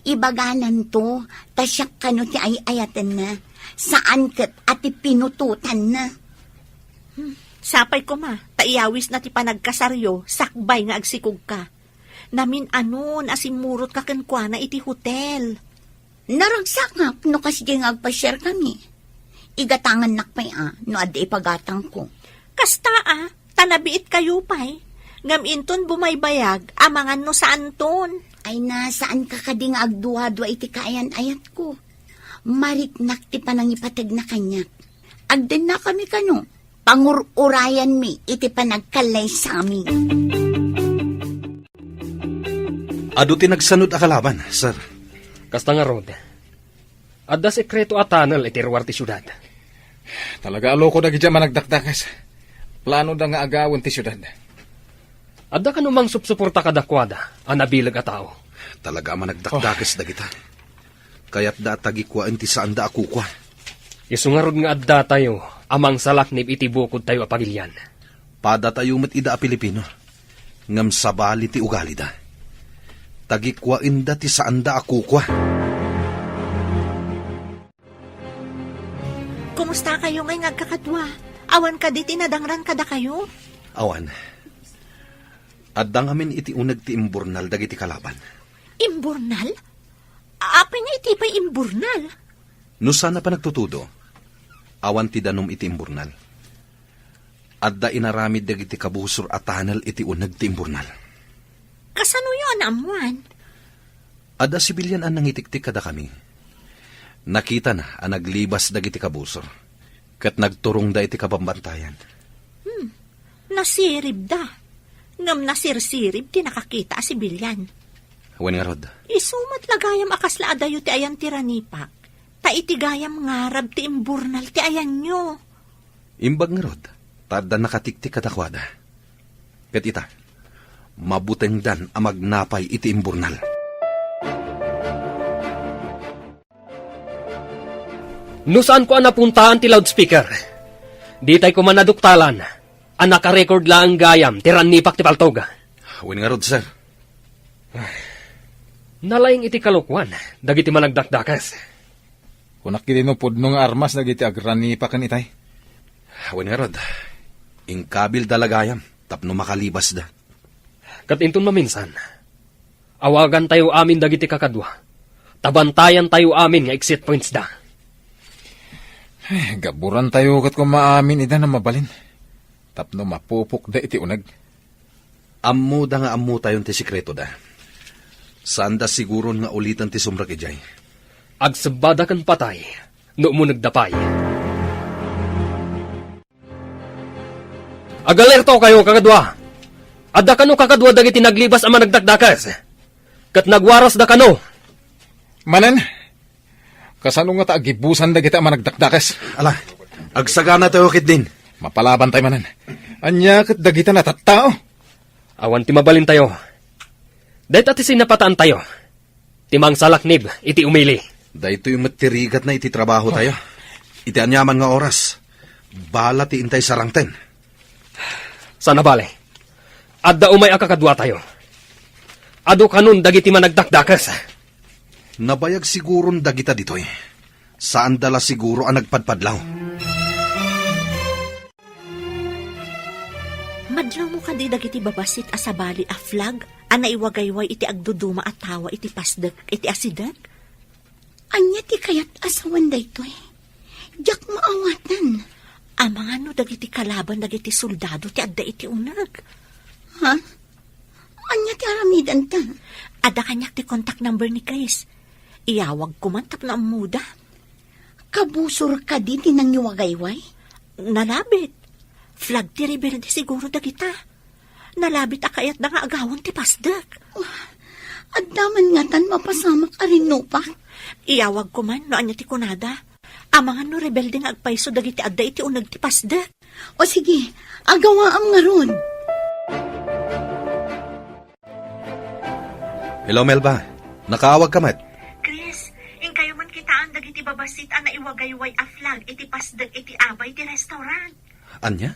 Ibagananto, ta siak kano ti ay-ayatenna, saan ket a ti pinutotanna. Hmm, sapay koma, ta iyawisna ti panagkasaryo sakbay nga agsikogka. Namin-anon a simmurotka kenkuana iti hotel. Naragsakak no kasdi nga agpasiarkami. Igatangannak pay a no adda ipagatangko. Kasta a, ta nabiitkayo pay. Ngem inton bumaybayag, amangan no saanton. Ay na, saanka kadi nga agduadua iti kaayan-ayatko. Mariknak ti panangipategna kaniak. Agdennakami kano, pangur-urayanmi iti panagkallaysami. Adu ti nagsanud a kalaban, sir. Kasta ngarud, adda sekreto a tunnel iti ruar ti siudad. Talaga a loko dagiti managdakdakes. Planoda nga agawen ti siudad. Adda kano mangsupsuporta kadakuada a nabileg a tao? Talaga a managdakdakes dagita. Kayatda a tagikuaen ti saanda a kukua. Isu ngarud nga addatayo a mangsalaknib iti bukodtayo a pagilian. Padatayo met ida a Pilipino, ngem sabali ti ugalida. Tagikuaenda ti saanda a kukua. Kumusta kayo ngay nga agkakadua? Awan kadi ti nadangran kadakayo? Awan. Adda ngamin iti uneg ti imburnal dagiti kalaban. Imburnal? Apay nga iti pay imburnal? No saan a panagtutudo, awan ti danum iti imburnal. Adda inaramid dagiti kabusor a tunnel iti uneg ti imburnal. Kasanoyo a naammuan? Adda sibilian a nangitiktik kadakami. Nakitana a naglibas dagiti kabusor, ket nagturongda iti kabambantayan. Hmm, nasiribda. Ngem nasirsirib ti nakakita a sibilian. Wen ngarud. Isu met la gayam a kasla adayo ti ayan ti ranipak. Ta iti gayam ngarab ti imburnal ti ayanyo. Imbag ngarud, ta adda nakatiktik kadakuada. Ket ita, mabutengdan a magnapay iti imburnal. No saanko a napuntaan ti loudspeaker, ditay koma naduktalan a nakarecord laeng gayam ti rannipak ti paltog. Wen ngarud, sir. Nalaing iti kalokuan dagiti managdakdakes. Kunak iti no pudno nga armas dagiti agranipaken itay. Wen ngarud, inkabilda la gayam tapno makalibasda. Ket inton maminsan, awagantayo amin dagiti kakadua, ta bantayantayo amin nga exit pointsda. Ay, gaburantayo ket koma amin ida a mabalin, tapno mapupokda iti uneg. Ammoda nga ammotayon ti sekretoda. Saanda siguron nga uliten ti sumrek idiay. Agsebbada ken patay no umunegda pay. Agalertokayo, kakadua! Adda kano kakadua dagiti naglibas a managdakdakes, ket nagwarasda kano. Manen, kasano ngata agibusan dagiti a managdakdakes? Ala, agsaganatayo ketdin. Mapalabantay manen. Ania ket dagiti natattao? Awan ti mabalintayo. Dayta ti sinapataantayo. Ti mangsalaknib iti umili. Daytoy met ti rigatna iti trabahotayo. Iti aniaman nga oras, bala ti intay sarangten. Saan a bale, adda umay a kakaduatayo. Adu kanon dagiti managdakdakes. Nabayag siguron dagita ditoy. Saanda la siguro a nagpadpadlaw. Madlawmo kadi dagiti babassit a sabali a flag a naiwagayway iti agduduma a tawa iti pasdek iti asideg? Ania ti kayat a sawen daytoy? Diak maawatan. Amangan no dagiti kalaban dagiti soldado ti adda iti uneg. Ha? Ania ti aramidenta? Adda kaniak ti contact number ni Chris. Iyawagko man tapno ammoda. Kabusor kadi ti nangiwagayway? Nalabit. Flag ti rebelde siguro dagita. Nalabit a kayatda nga agawan ti pasdek. Adda man ngatan mapasamak a rinnupak? Iyawagko man no ania ti kunada. Amangan no rebelde nga agpayso dagiti adda iti uneg ti pasdek. O sige, agawaam ngarud. Hello, Melba. Nakaawagka met? Chris, inkayo man kitaan dagiti babassit a naiwagayway a flag iti pasdek iti abay ti restaurant. Ania?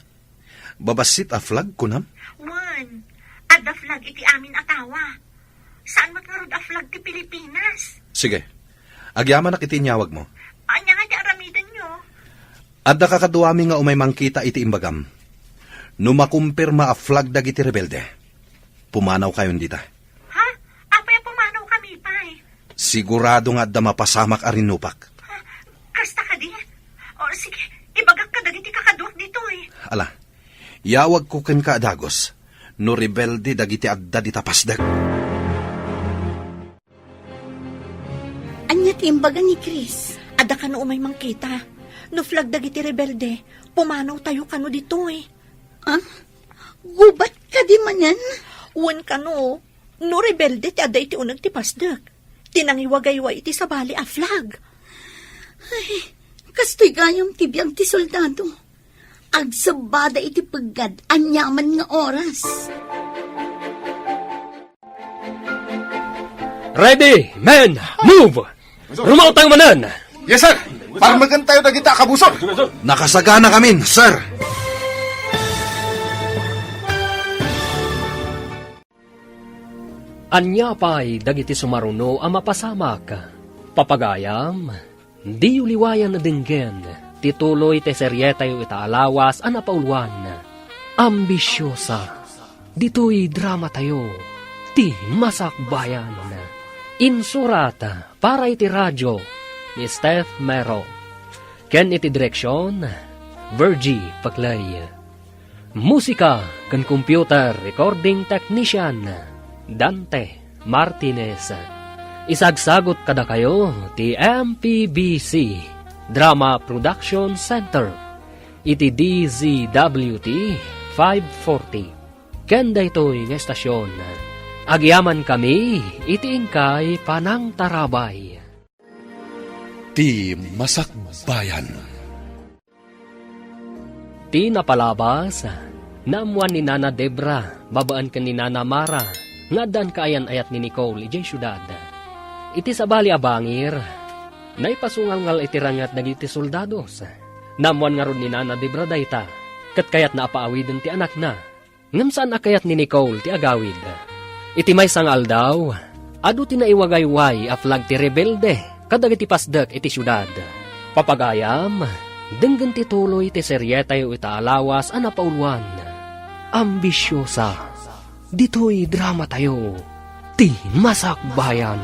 Babassit a flag, kunam? Wen, adda flag iti amin a tawa. Saan met ngarud a flag ti Pilipinas. Sige. Agyamanak iti inyawagmo. Ania nga ti aramidenyo? Adda kakaduami nga umay mangkita iti imbagam. No makumpirma a flag dagiti rebelde, pumanawkayon dita. Ha? Apay a pumanawkami pay? Sigurado nga adda mapasamak a rinnupak. Ha? Kasta kadi? O, sige, ibagak kadagiti kakaduak ditoy. Ala, iyawagko kenka a dagus no rebelde dagiti adda dita pasdek. Ania ti imbaga ni Chris? Adda kano umay mangkita. No flag dagiti rebelde, pumanawtayo kano ditoy. Ah? Gubat kadi manen? Wen kano, no rebelde ti adda iti uneg ti pasdek, ti nangiwagayway iti sabali a flag. Ay, kastoy gayam ti biag ti soldado. Agsebbada iti peggad aniaman nga oras. Ready, men, move! Rumawtayo manen! Yes, sir! Parmekentayo dagita a kabusor! Nakasaganakamin, sir! Ania pay dagiti sumaruno a mapasamak? Papagayam, diyo liwayan a denggen ti tuloy ti serietayo ita a lawas a napauluan, Ambisiosa. Ditoy dramatayo, Ti Masakbayan. Insurat para iti radio ni Steph Mero, ken iti direksion, Virgie Paclay. Musika ken computer recording technician, Dante Martinez. Isagsagut kadakayo ti M P B C Drama Production Center iti D Z W T five forty. Ken daytoy nga estasion, agyamankami iti inkay panangtarabay. Ti Masakbayan. Ti napalabas, naammoan ni Nana Debra babaen ken ni Nana Mara nga addaan kaayan-ayat ni Nicole idiay siudad. Iti sabali a bangir, naipasungalngal iti ranget dagiti soldados. Naammoan ngarud ni Nana Debra dayta, ket kayatna a paawiden ti anakna. Ngem saan a kayat ni Nicole ti agawid. Iti maysa nga aldaw, adu ti naiwagayway a flag ti rebelde kadagiti pasdek iti siudad. Papagayam, denggen ti tuloy ti serietayo ita a lawas a napauluan, Ambisiosa. Ditoy dramatayo, Ti Masakbayan.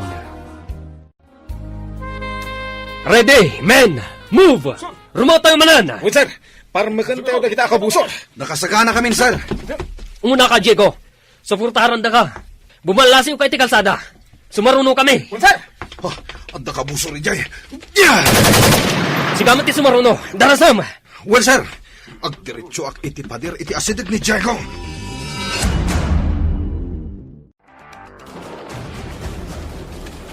Ready, men! Move! Sir! Rumawtayo manen! Wen, sir! Parmekentayo dagita a kabusor! Nakasaganakamin, sir! Umunaka, Diego! Suportarandaka! Bumallasiwka iti kalsada! Sumarunokami! Wen, sir! Ha, adda kabusor idiay. Yeah! Sika met ti sumaruno, darasam! Well, sir, agdiretsoak iti pader iti asideg ni Diego.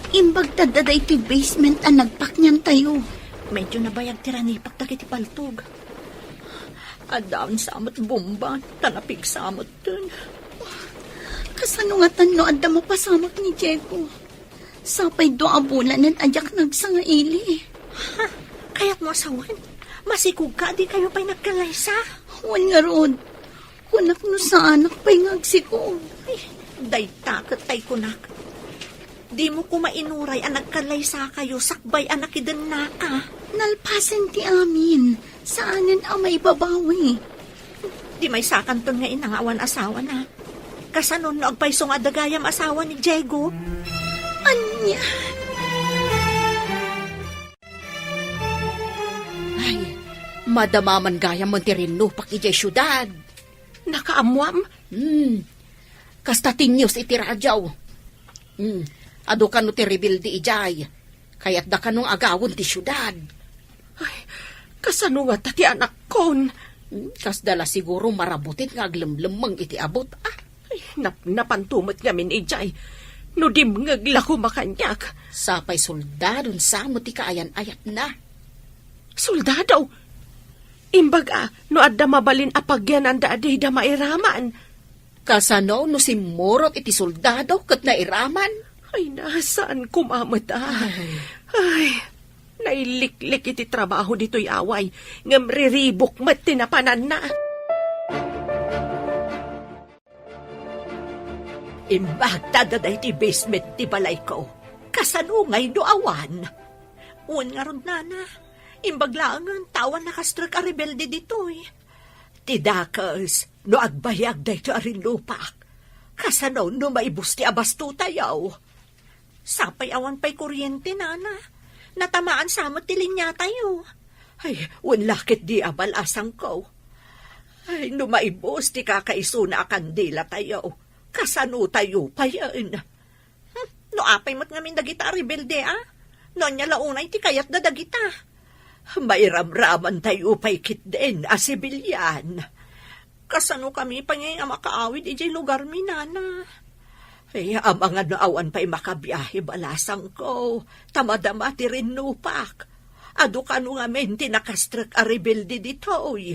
Imbag ta adda daytoy basement a nagpakniantayo. Medyo nabayag ti ranipak dagiti paltog. Addaon sa met bomba, ta napigsa metten. Kasano ngatan no adda mapasamak ni Diego? Sapay dua a bulanen a diak nagsangaili. Ha? Kayatmo a sawen? Masikogka a dikayo pay nagkallaysa? Wen ngarud, kunak no saanak pay nga agsikog. Ay, dayta ket tay kunak. Dimo koma inuray a nagkallaysakayo sakbay a nakidennaka. Nalpasen ti amin. Saanen a maibabawi. Di maysakanton nga ina nga awan asawana. Kasano no agpayso nga adda gayam asawa ni Diego? Ania? Ay, madama man gayam ti rinnupak idiay siudad. Nakaammoam? Hmm. Kasta ti news iti radio. Hmm. Adu kano ti rebelde idiay. Kayatda kano nga agawon ti siudad. Ay, kasano ngata ti anakkon? Hmm, kasda la siguro marabutit nga aglemlemmeng iti abut, ah. Ay, nap-, napanto met ngamin idiay. No dimngeg la koma kaniak. Sapay soldadon sa met ti kaayan-ayatna. Soldado? Imbag a, no adda mabalin a pagyananda a dida mairaman. Kasano no simmurot iti soldado ket nairaman? Ay, na, saan koma met a? Ay. Ay, nailiklik iti trabaho ditoy away, ngem riribuk met ti napananna. Imbag ta adda daytoy basement ti balayko. Kasano ngay no awan? Wen ngarud, nana. Imbag laengen ta awan nakastrek a rebelde ditoy. Ti dakes, no agbayag daytoy a rinnupak, kasano no maibus ti abastotayo? Sapay awan pay kuryente, nana. Natamaan sa met ti linyatayo. Ay, wen la ket di a balasangko. Ay, no maibus ti kakaisuna a kandilatayo, kasanotayo payen? Hmm, no apay met ngamin dagita a rebelde, a? No ania la unay ti kayatda dagita? Mairamramantayo pay ketdin a sibilian. Kasanokami pay ngay a makaawid idiay lugarmi, nana? Ay, amangan no awan pay makabiahe balasangko, ta madama ti rinnupak. Adu kano ngamin ti nakastrek a rebelde ditoy.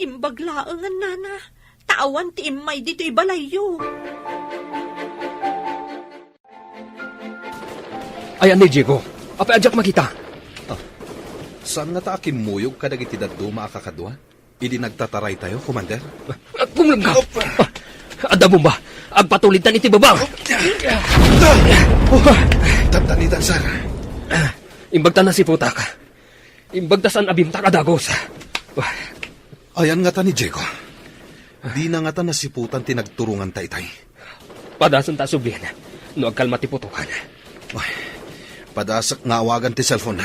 Imbag laengen, nana, ta awan ti immay ditoy balayyo. Ayan ni Diego. Apay a diak makita? Ah, saan ngata a kimmuyog kadagiti dadduma a kakadua idi nagtataraytayo, Commander? Ah, kumlem ka! Op! Ah, adda bomba! Agpatulidtan iti baba! Op! Ah! Tadtanitan, sir. Ah, imbag ta nasiputak. Imbag ta saan a bimtak a dagus. Ayan ngata ni Diego. Dina ngata nasiputan ti nagturonganta itay. Padasenta a sublien no agkalma ti putokan. Ay, padasek nga awagan ti cellphone.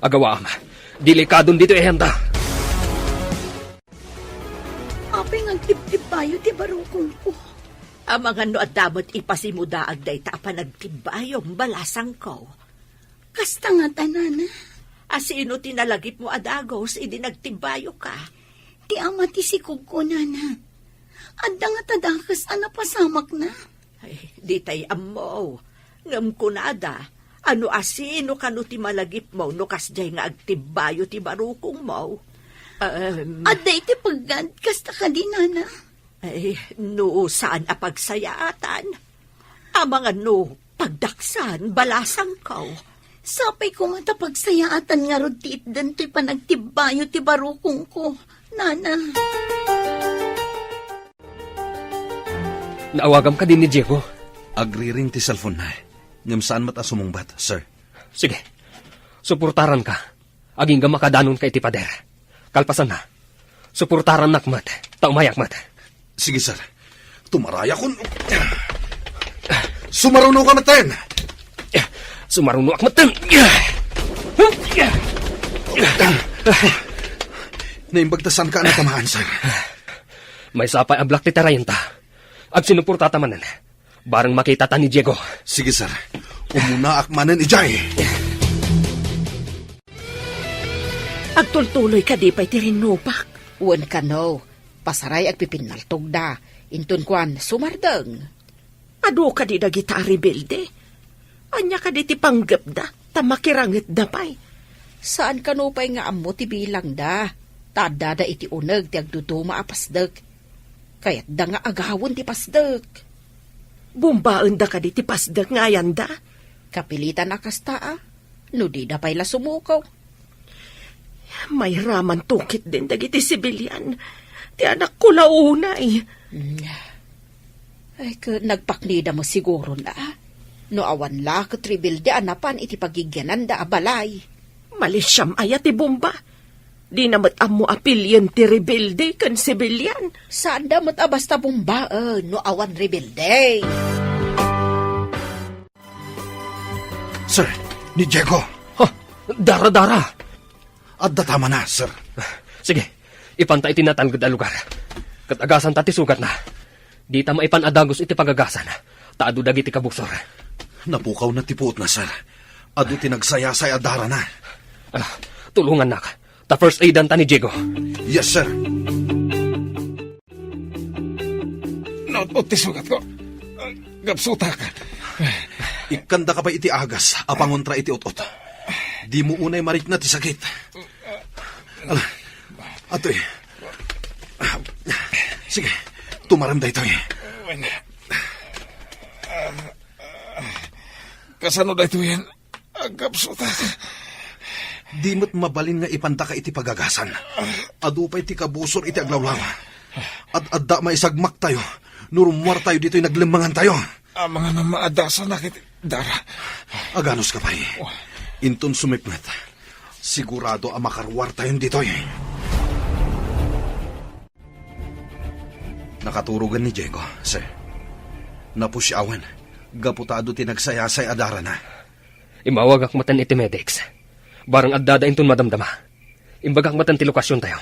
Agawaam. Delikadon ditoy ayanta. Apay nga agtibtibbayo ti barukongko? Amangan no adda met ipasimudaag dayta a panagtibbayom, balasangko. Kasta ngata, nana. A sino ti nalagipmo a dagus idi nagtibbayoka? Ti ama ti sikogko, nana. Adda ngata dakes a napasamakna. Ay, ditay ammo. Ngem kunada, ano a sino kano ti malagipmo no kasdiay nga agtibbayo ti barukongmo? Em. Adda iti peggad, kasta kadi, nana? Ay, no saan a pagsayaatan, amangan no pagdaksan, balasangko. Sapay koma ta pagsayaatan ngarud ti itden toy panagtibbayo ti barukongko, nana. Naawagam kadi ni Diego? Agriring ti cellphone na, ngem saan met a sumungbat, sir. Sige. Suportaranka. Agingga makadanonka iti pader. Kalpasanna, suportarannak met, ta umayak met. Sige, sir. Tumarayakon. Sumarunoka metten. Sumarunoak metten. Naimbag ta saanka a natamaan, sir. Maysa pay a black ti tarayenta. Agsinuportata manen. Bareng makitata ni Diego. Sige, sir. Umunaak manen idiay. Agtultuloy kadi pay ti rinnupak? Wen kano, pasaray agpipinnaltogda. Inton kuan, sumardeng. Adu kadi dagita a rebelde? Ania kadi ti panggepda ta makirangetda pay? Saan kano pay nga ammo ti bilangda, ta addada iti uneg ti agduduma a pasdek. Kayatda nga agawen ti pasdek. Bumbaenda kadi ti pasdek nga ayanda? Kapilitan a kasta a, no dida pay la sumuko. Mayramanto ketdin dagiti sibilian ti anakko la unay. Mm. Ay, ket nagpaknida met siguron a. No awan la ket rebelde a napan iti pagigyananda a balay. Malisiam aya ti bomba? Dina met ammo a pilien ti rebelde ken sibilian. Saanda met a basta bombaen no awan rebelde. Sir, ni Diego. Ha? Dara, dara! Adda tamana, sir. Sige, ipanta iti natalged a lugar. Ket agasanta ti sugatna. Dita maipan a dagus iti pagagasan, ta adu dagiti kabusor. Napukawna ti puotna, sir. Adu ti nagsayasay a darana. Ah, tulongannak. Ta first aidanta ni Diego. Yes, sir. Naut-ot ti sugatko. Gapsutak. Ikkandaka pay iti agas a pangontra iti ut-ot. Dimo unay marikna ti sakit. Ala, atoy. Sige, tumarem daytoy. Kasano daytoyen? Agkapsutak. Di met mabalin nga ipantaka iti pagagasan. Adu pay ti kabusor iti aglawlaw. Ad-adda maisagmaktayo no rummuartayo ditoy naglemmangantayo. Amangan a maadasanak iti dara. Aganuska pay. Inton sumipnget, sigurado a makaruartayon ditoy. Nakaturogen ni Diego, sir. Napusiawen, gapu ta adu ti nagsayasay a darana. Immawagak metten iti medics. Bareng addada inton madamdama. Imbagak metten ti lokasiontayo.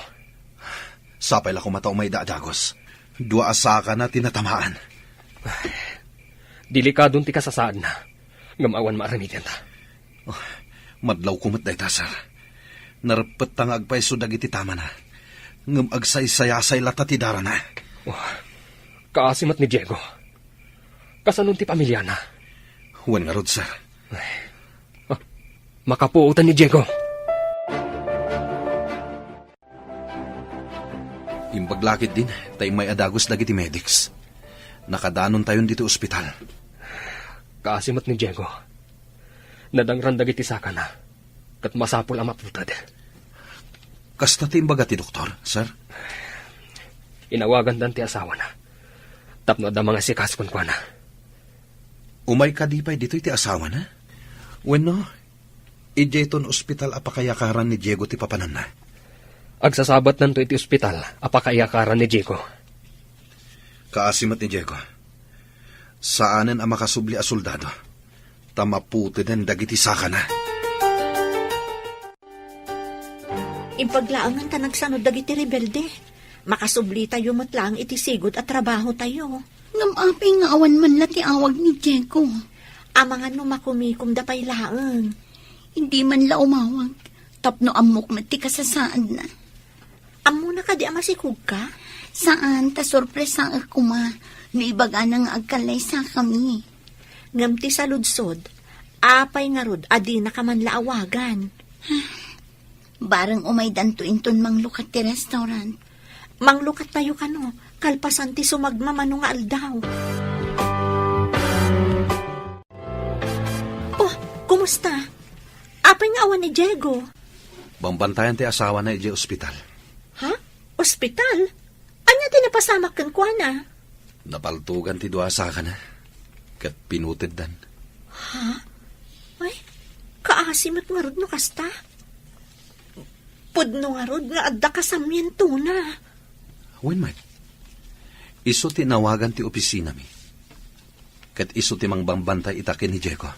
Sapay la koma ta umayda a dagus. Dua a sakana ti natamaan. Delikadon ti kasasaadna. Ngem awan maaramidenta. Oh, madlawko met dayta, sir. Nareppetta nga agpayso dagiti tamana. Ngem agsaysayasay latta ti darana. Oh, kaasi met ni Diego. Kasano ti pamiliana? Wen ngarud, sir. Ay. Ah, makapuotan ni Diego. Imbag la ketdin ta immay a dagus dagiti medics. Nakadanontayon ditoy ospital. Kaasi met ni Diego. Nadangran dagiti sakana, ket masapul a maputed. Kasta ti imbaga ti doktor, sir? Inawagandan ti asawana tapno adda mangasikaso kenkuana. Umay kadi pay ditoy ti asawana? Wenno, idiayton ospital a pakayakaran ni Diego ti papananna? Agsasabatnanto iti ospital a pakayakaran ni Diego. Kaasi met ni Diego. Saanen a makasubli a soldado, ta maputeden dagiti sakana. Imbag laengen ta nagsanud dagiti rebelde. Makasublitayo met laeng iti sigud a trabahotayo. Ngem apay nga awan man la ti awag ni Diego? Amangan no makumikomda pay laeng. Hindi man la umawag, tapno ammok met ti kasasaadna. Ammona kadi a masikogka? Saan, ta sorpresaek koma no ibagana nga agkallaysakami. Ngem ti saludsod, apay ngarud a dinaka man la awagan? Bareng umaydanto inton manglukat ti restaurant. Manglukattayo kano, kalpasan ti sumagmamano nga aldaw. Oh, kumusta? Apay nga awan ni Diego? Bambantayan ti asawana idiay ospital. Ha? Ospital? Ania ti napasamak kenkuana? Napaltogan ti dua a sakana, ket pinuteddan. Ha? Ay, kaasi met ngarud no kasta. Pudno ngarud nga adda kasamientona. Wen met, isu ti nawagan ti opisinami. Ket isu ti mangbambantay ita ken ni Diego.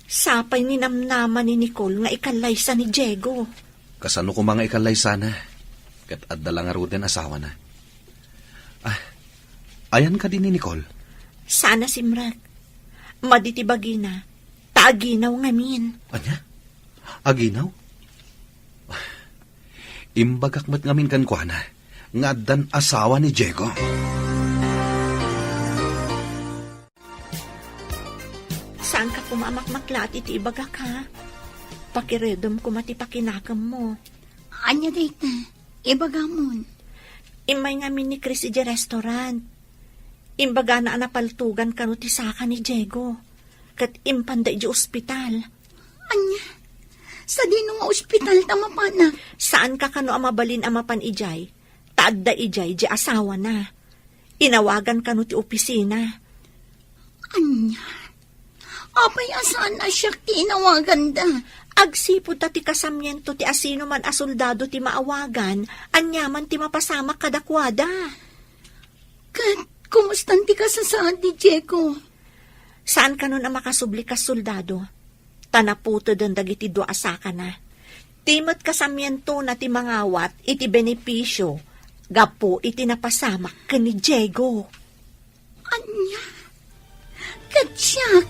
Sapay ninamnama ni Nicole nga ikallaysa ni Diego. Kasano koma nga ikallaysana? Ket adda la ngaruden asawana. Ah, ayan kadi ni Nicole? Saan a simrek. Madi ti bagina, ta aginaw ngamin. Ania? Aginaw? Imbagak met ngamin kenkuana nga addan asawa ni Diego. Saanka koma a makmaklaat iti ibagak, ha? Pakiredem koma ti pakinakemmo. Ania dayta? Ibagamon. Immay ngamin ni Chris idiay restaurant. Imbagana a napaltugan kano ti saka ni Diego, ket impanda idiay ospital. Ania? Sadino nga ospital ta mapanak? Saanka kano a mabalin a mapan idiay, ta adda idiay diay asawana. Inawagan kano ti opisina. Ania? Apay a saan a siak ti inawaganda? Agsipud ta ti kasamiento ti asinoman a soldado ti maawagan, aniaman ti mapasamak kadakuada. Ket kumustan ti kasasaad ni Diego? Saan kanon a makasubli kas soldado, ta naputeden dagiti dua a sakana. Ti met kasamientona ti mangawat iti benepisio gapu iti napasamak ken ni Diego. Ania? Ket siak,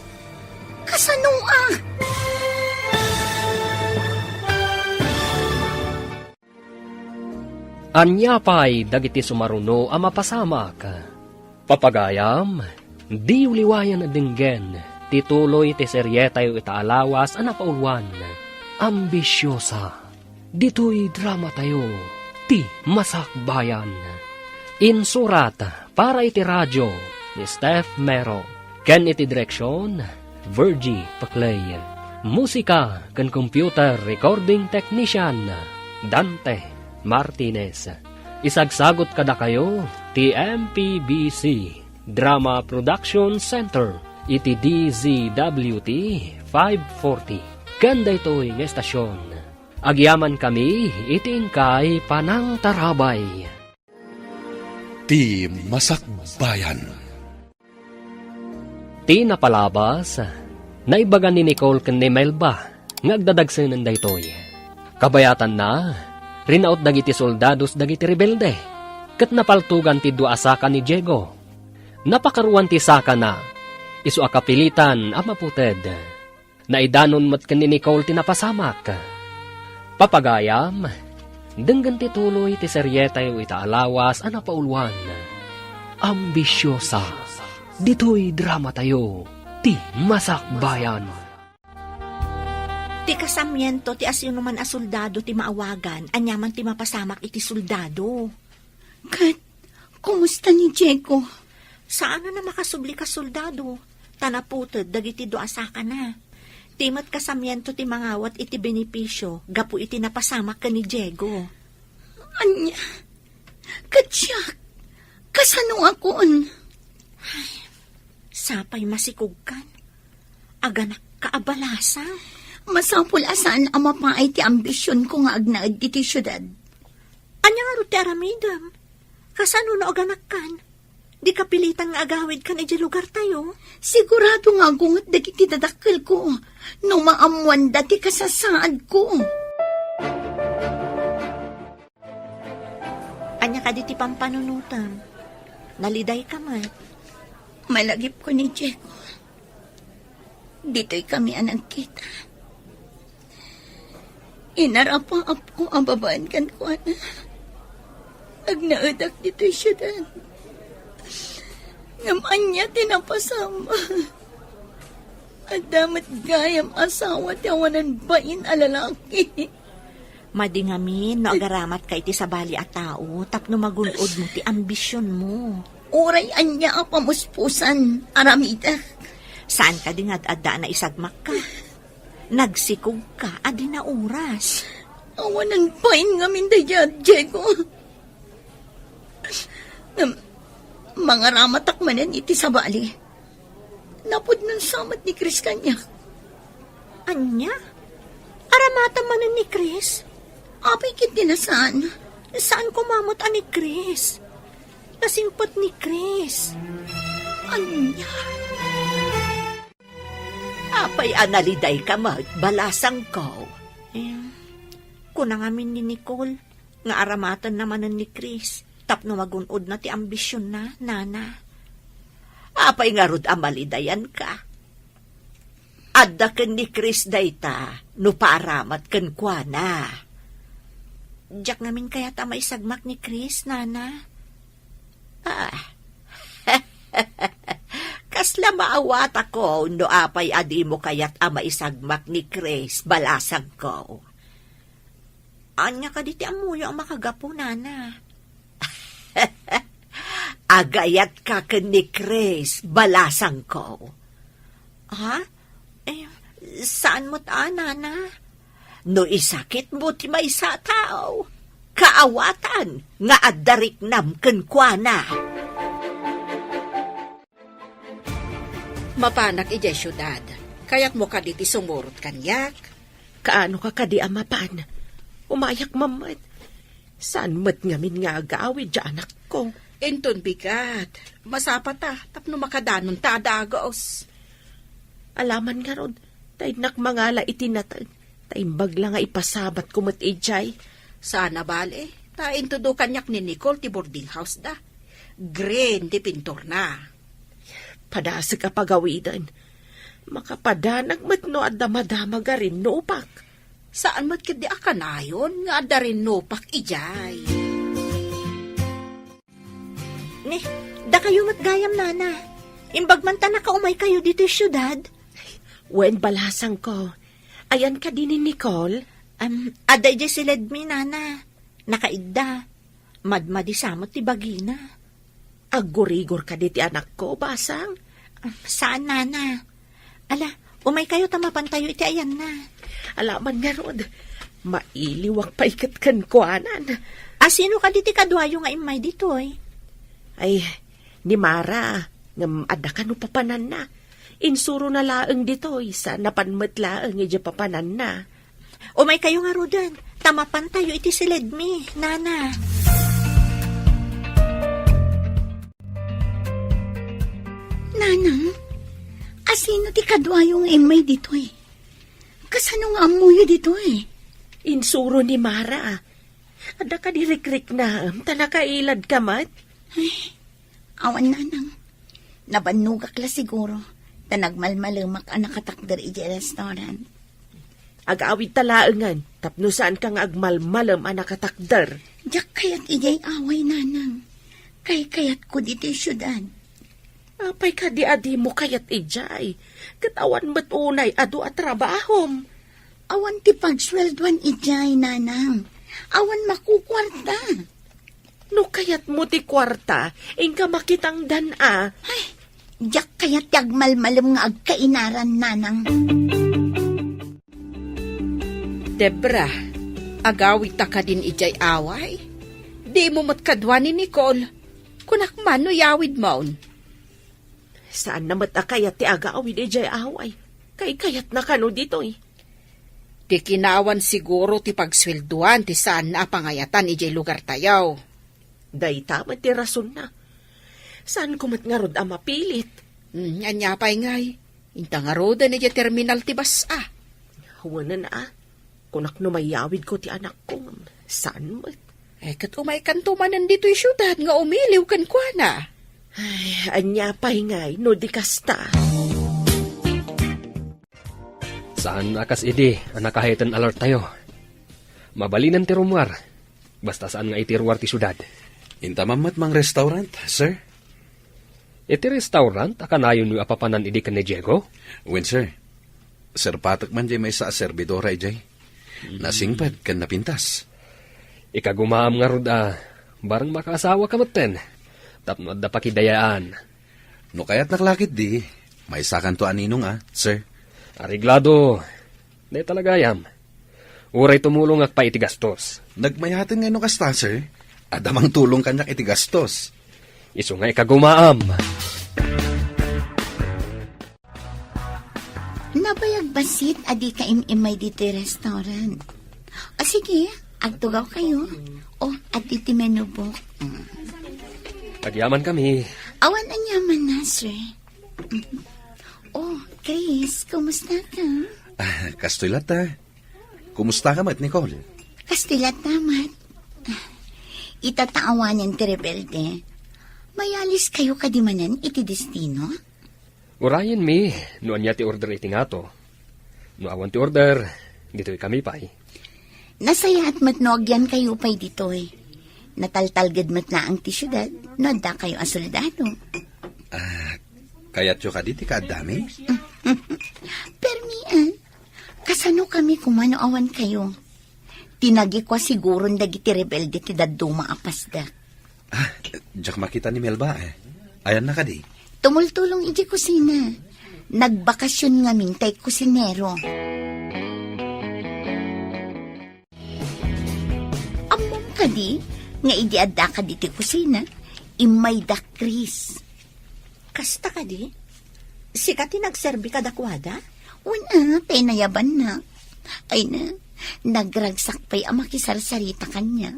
kasanoak? Ania pay dagiti sumaruno a mapasamak? Papagayam, diyo liwayan a denggen ti tuloy ti serietayo ita a lawas a napauluan, Ambisiosa. Ditoy dramatayo, Ti Masakbayan. Insurat para iti radio ni Steph Mero, ken iti direksion, Virgie Paclay. Musika ken computer recording technician, Dante Martinez. Isagsagut kadakayo ti M P B C Drama Production Center iti D Z W T five forty. Ken daytoy nga estasion, agyamankami iti inkay panangtarabay. Ti Masakbayan. Ti napalabas, naibaga ni Nicole ken ni Melba nga agdadagsenen daytoy. Kabayatanna, rinaut dagiti soldados dagiti rebelde, ket napaltugan ti dua a saka ni Diego. Napakaruan ti sakana, isu a kapilitan a maputed. Naidanon met ken ni Nicole ti napasamak. Papagayam, denggen ti tuloy ti serietayo ita a lawas a napauluan, Ambisiosa. Ditoy dramatayo, Ti Masakbayan. Ti kasamiento ti asinoman a soldado ti maawagan, aniaman ti mapasamak iti soldado. Ket, kumusta ni Diego? Saan a makasubli kas soldado, ta naputed dagiti dua a sakana. Ti met kasamiento ti mangawat iti benepisio gapu iti napasamak ken ni Diego. Ania? Ket siak, kasanoakon? Ay, sapay masikogkan. Aganakka a balasang. Masapul a saan a mapaay ti ambisionko nga agnaed ditoy siudad. Ania ngarud ti aramidem? Kasano no aganakkan? Di kapilitan nga agawidkan idiay lugartayo? Sigurado nga agunget dagiti dadakkelko no maammoanda ti kasasaadko. Ania kadi ti pampanunotem? Nalidayka met? Malagipko ni Diego. Ditoy kami a nagkita. Inarapaapko a babaen kenkuana. Agnaedak ditoy siudad. Ngem ania ti napasamak? Adda met gayam asawa ti awanan bain a lalaki. Madi ngamin no agaramatka iti sabali a tao tapno magun-odmo ti ambisionmo. Uray ania a pamuspusan, aramidek. Saan kadi nga ad-adda a naisagmakka? Nagsikogka a di nauras. Awanan bain ngamin daydiay, Diego. Ngem, mangaramatak manen iti sabali. Napudno sa met ni Chris kaniak. Ania? Aramatan manen ni Chris? Apay ket di na saan. Saan koma met a ni Chris? Nasingpet ni Chris. Ania? Apay a nalidayka met, balasangko? Eh, kuna ngamin ni Nicole nga aramatenna manen ni Chris tapno magun-odna ti ambisionna, nana. Apay ngarud a malidayanka? Adda ken ni Chris dayta no paaramat kenkuana. Diak ngamin kayat a maisagmak ni Chris, Nana. Ah. Kasla maawatako no apay a dimo kayat a maisagmak ni Chris, balasangko. Ania kadi ti ammoyo a makagapu, Nana? Agayatka ken ni Chris, balasangko. Ha? Eh, saan met a, Nana? No isakitmo ti maysa a tao, kaawatan nga adda riknam kenkuana. Mapanak idiay siudad. Kayatmo kadi ti sumurot kaniak? Kaano ka kadi a mapan? Umayak man met. Saan met ngamin nga agawid ti anakko? Inton bigat, masapata tapno makadanonta a dagus. Alaman ngarud, ta innak mangala iti nateng, ta imbag la nga ipasabatko met idiay. Saan a bale, ta intudo kaniak ni Nicole ti boarding house da. Green ti pinturna. Padasek a pagawiden. Makapadanag met no adda madamag a rinnupak. Saan met ketdi a kanayon nga adda rinnupak idiay. Ni, dakayo met gayam, Nana. Imbag man ta nakaumaykayo ditoy siudad. Wen, balasangko. Ayan kadi ni Nicole? Am, adda idiay si Ledmi, Nana. Nakaidda. Madmadi sa met ti bagina. Aggurigor kadi ti anakko, basang? Am, saan, Nana. Ala, umaykayo ta mapantayo iti ayanna. Alaman ngarud, mailiwak pay ket kenkuanan. A, sino kadi ti kaduayo nga immay ditoy? Ay, ni Mara, ngem adda kano papananna. Insurona laeng ditoy, sa napan met laeng idiay papananna. Umaykayo ngaruden, ta mapantayo iti siledmi, Nana. Nanang, asino ti kaduayo nga immay ditoy? Kasano nga ammoyo ditoy? Insuro ni Mara. Adda kadi rikriknaem ta nakailadka met? Ay, awan, Nanang. Nabannogak la siguro, ta nagmalmalemak a nakatakder idiay restaurant. Agawidta laengen, tapno saanka nga agmalmalem a nakatakder. Diak kayat idiay away, Nanang. Kaykayatko ditoy siudad. Apay kadi a dimo kayat idiay? Ket awan met unay adu a trabahom. Awan ti pagsueldoan idiay, Nanang. Awan makukuarta. No kayatmo ti kuarta, inka makitangdan a. Ay, diak kayat ti agmalmalem nga agkainaran, Nanang. Debra, agawidta kadin idiay away? Dimo met kadua ni Nicole. Kunak man no iyawidmon. Saanna met a kayat ti agawid idiay away. Kaykayatna kano ditoy. Ti kinawan siguro ti pagsueldoan ti saanna a pangayatan idiay lugartayo. Dayta met ti rasonna. Saanko met ngarud a mapilit. Hmm, ania pay ngay? Inta ngaruden idiay terminal ti bus a. Wen a. Kunak no mayawidko ti anakko, saan met? Eh, ket umaykanto manen ditoy siudad nga umiliw kenkuana. Ay, ania pay ngay no di kasta? Saan a kas idi a nakahead and alert tayo. Mabalinen ti rummuar. Basta saan nga iti ruar ti siudad. Inta man met mang restaurant, sir? Iti restaurant a kanayonyo a papanan idi ken ni Diego? Wen, sir. Serpatek man diay maysa a serbidora idiay. Hmm. Nasingpet ken napintas. Ikagumaam ngarud a bareng makaasawaka metten tapno adda pakidayaan. No kayatnak la ketdi, maysakanto a ninong a, sir. Areglado. Dayta la gayam. Uray tumulongak pay iti gastos. Nagmayaten ngay no kasta, sir. Adda mangtulong kaniak iti gastos. Isu nga ikagumaam. Nabayag bassit a dika im-immay ditoy restaurant. O sige, agtugawkayo. O, adtoy ti menu book. Mm. Agyamankami. Awan aniamanna, sir. Mm. O, Chris, kumusta ka? Ah, kastoy latta. Kumusta ka met, Nicole? Kastoy latta met. Ita ta awanen ti rebelde. Mayalis kayo kadi manen iti destino? Urayen mi no ania ti order iti ngato. No awan ti order, ditoy kami pay. Nasayaat met no agyan kayo pay ditoy. Nataltalged met laeng ti siudad no adda kayo a soldado. Ah, kayatyo kadi ti kaaddami? Permi, ah. Kasano kami koma no awan kayo? Tinagikua siguron dagiti rebelde ti dadduma a pasdak. Ah, diak makita ni Melba, eh. Ayanna kadi? Tumultulong iti kusina. Nagbakasyon ngamin tay kusinero. Ammom kadi nga idi adda kadi ti kusina, immay da Chris. Kasta kadi? Sika ti nagserbi kadakuada? Wen a, tay nayabanna. Ay na, nagragsak pay a makisarsarita kaniak.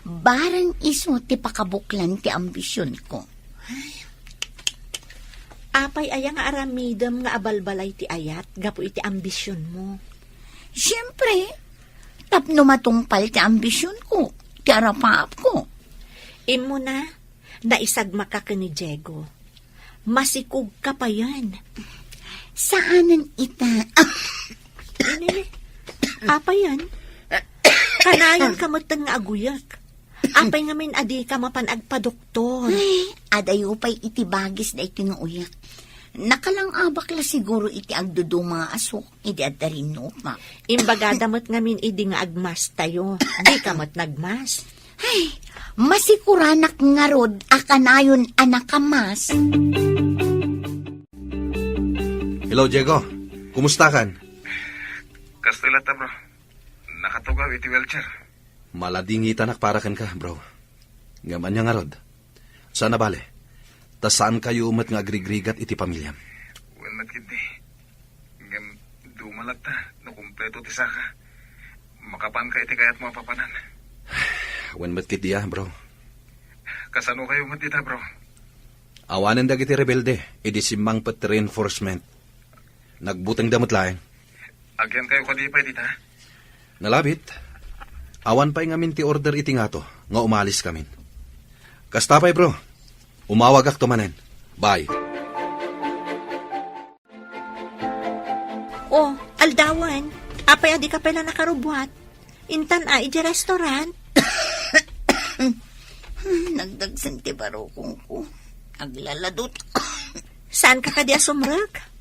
Barang isu ti pakabuklan ti ambisionko. Ay. Apay aya nga aramidem nga abalbalay ti ayat gapu iti ambisionmo? Siempre, tapno matungpal ti ambisionko, ti arapaapko. Immuna, naisagmaka ken ni Diego. Masikogka payen. Saanen ita. Ini, apayen? Kanayon ka metten nga aguyek. Apay ngamin a dika mapan agpadoktor? Ay, adayo pay iti bagis daytoy nga uyek. Nakalang-abak la siguro iti agduduma nga asuk idi adda rinnupa. Imbagada met ngamin idi nga agmastayo. Dika met nagmas. Ay, masikuranak ngarud a kanayon a nakamas. Hello, Diego. Kumusta kan? Kastoy latta, bro. Nakatugaw iti wheelchair. Maladingitanak para kenka, bro. Ngem ania ngarud? Saan a bale. Ta saan kayo met nga agrigrigat iti pamiliam. Wen met ketdi. Ngem duma latta no kompleto ti saka. Makapanka iti kayatmo a papanan. Wen met ketdi a, bro. Kasano kayo met dita, bro? Awanen dagiti rebelde, idi simmangpet ti reinforcement. Nagbutengda met laeng. Agyan kayo kadi pay dita? Nalabit. Awan pay ngamin ti order iti ngato nga umalis kamin. Kasta pay, bro. Umawagakto manen. Bye. Oh, aldawan. Apay a dika pay la nakarubbuat? Intan a, iti restaurant? Nagdagsen ti barukongko. Aglaladot. Saanka kadi a sumrek?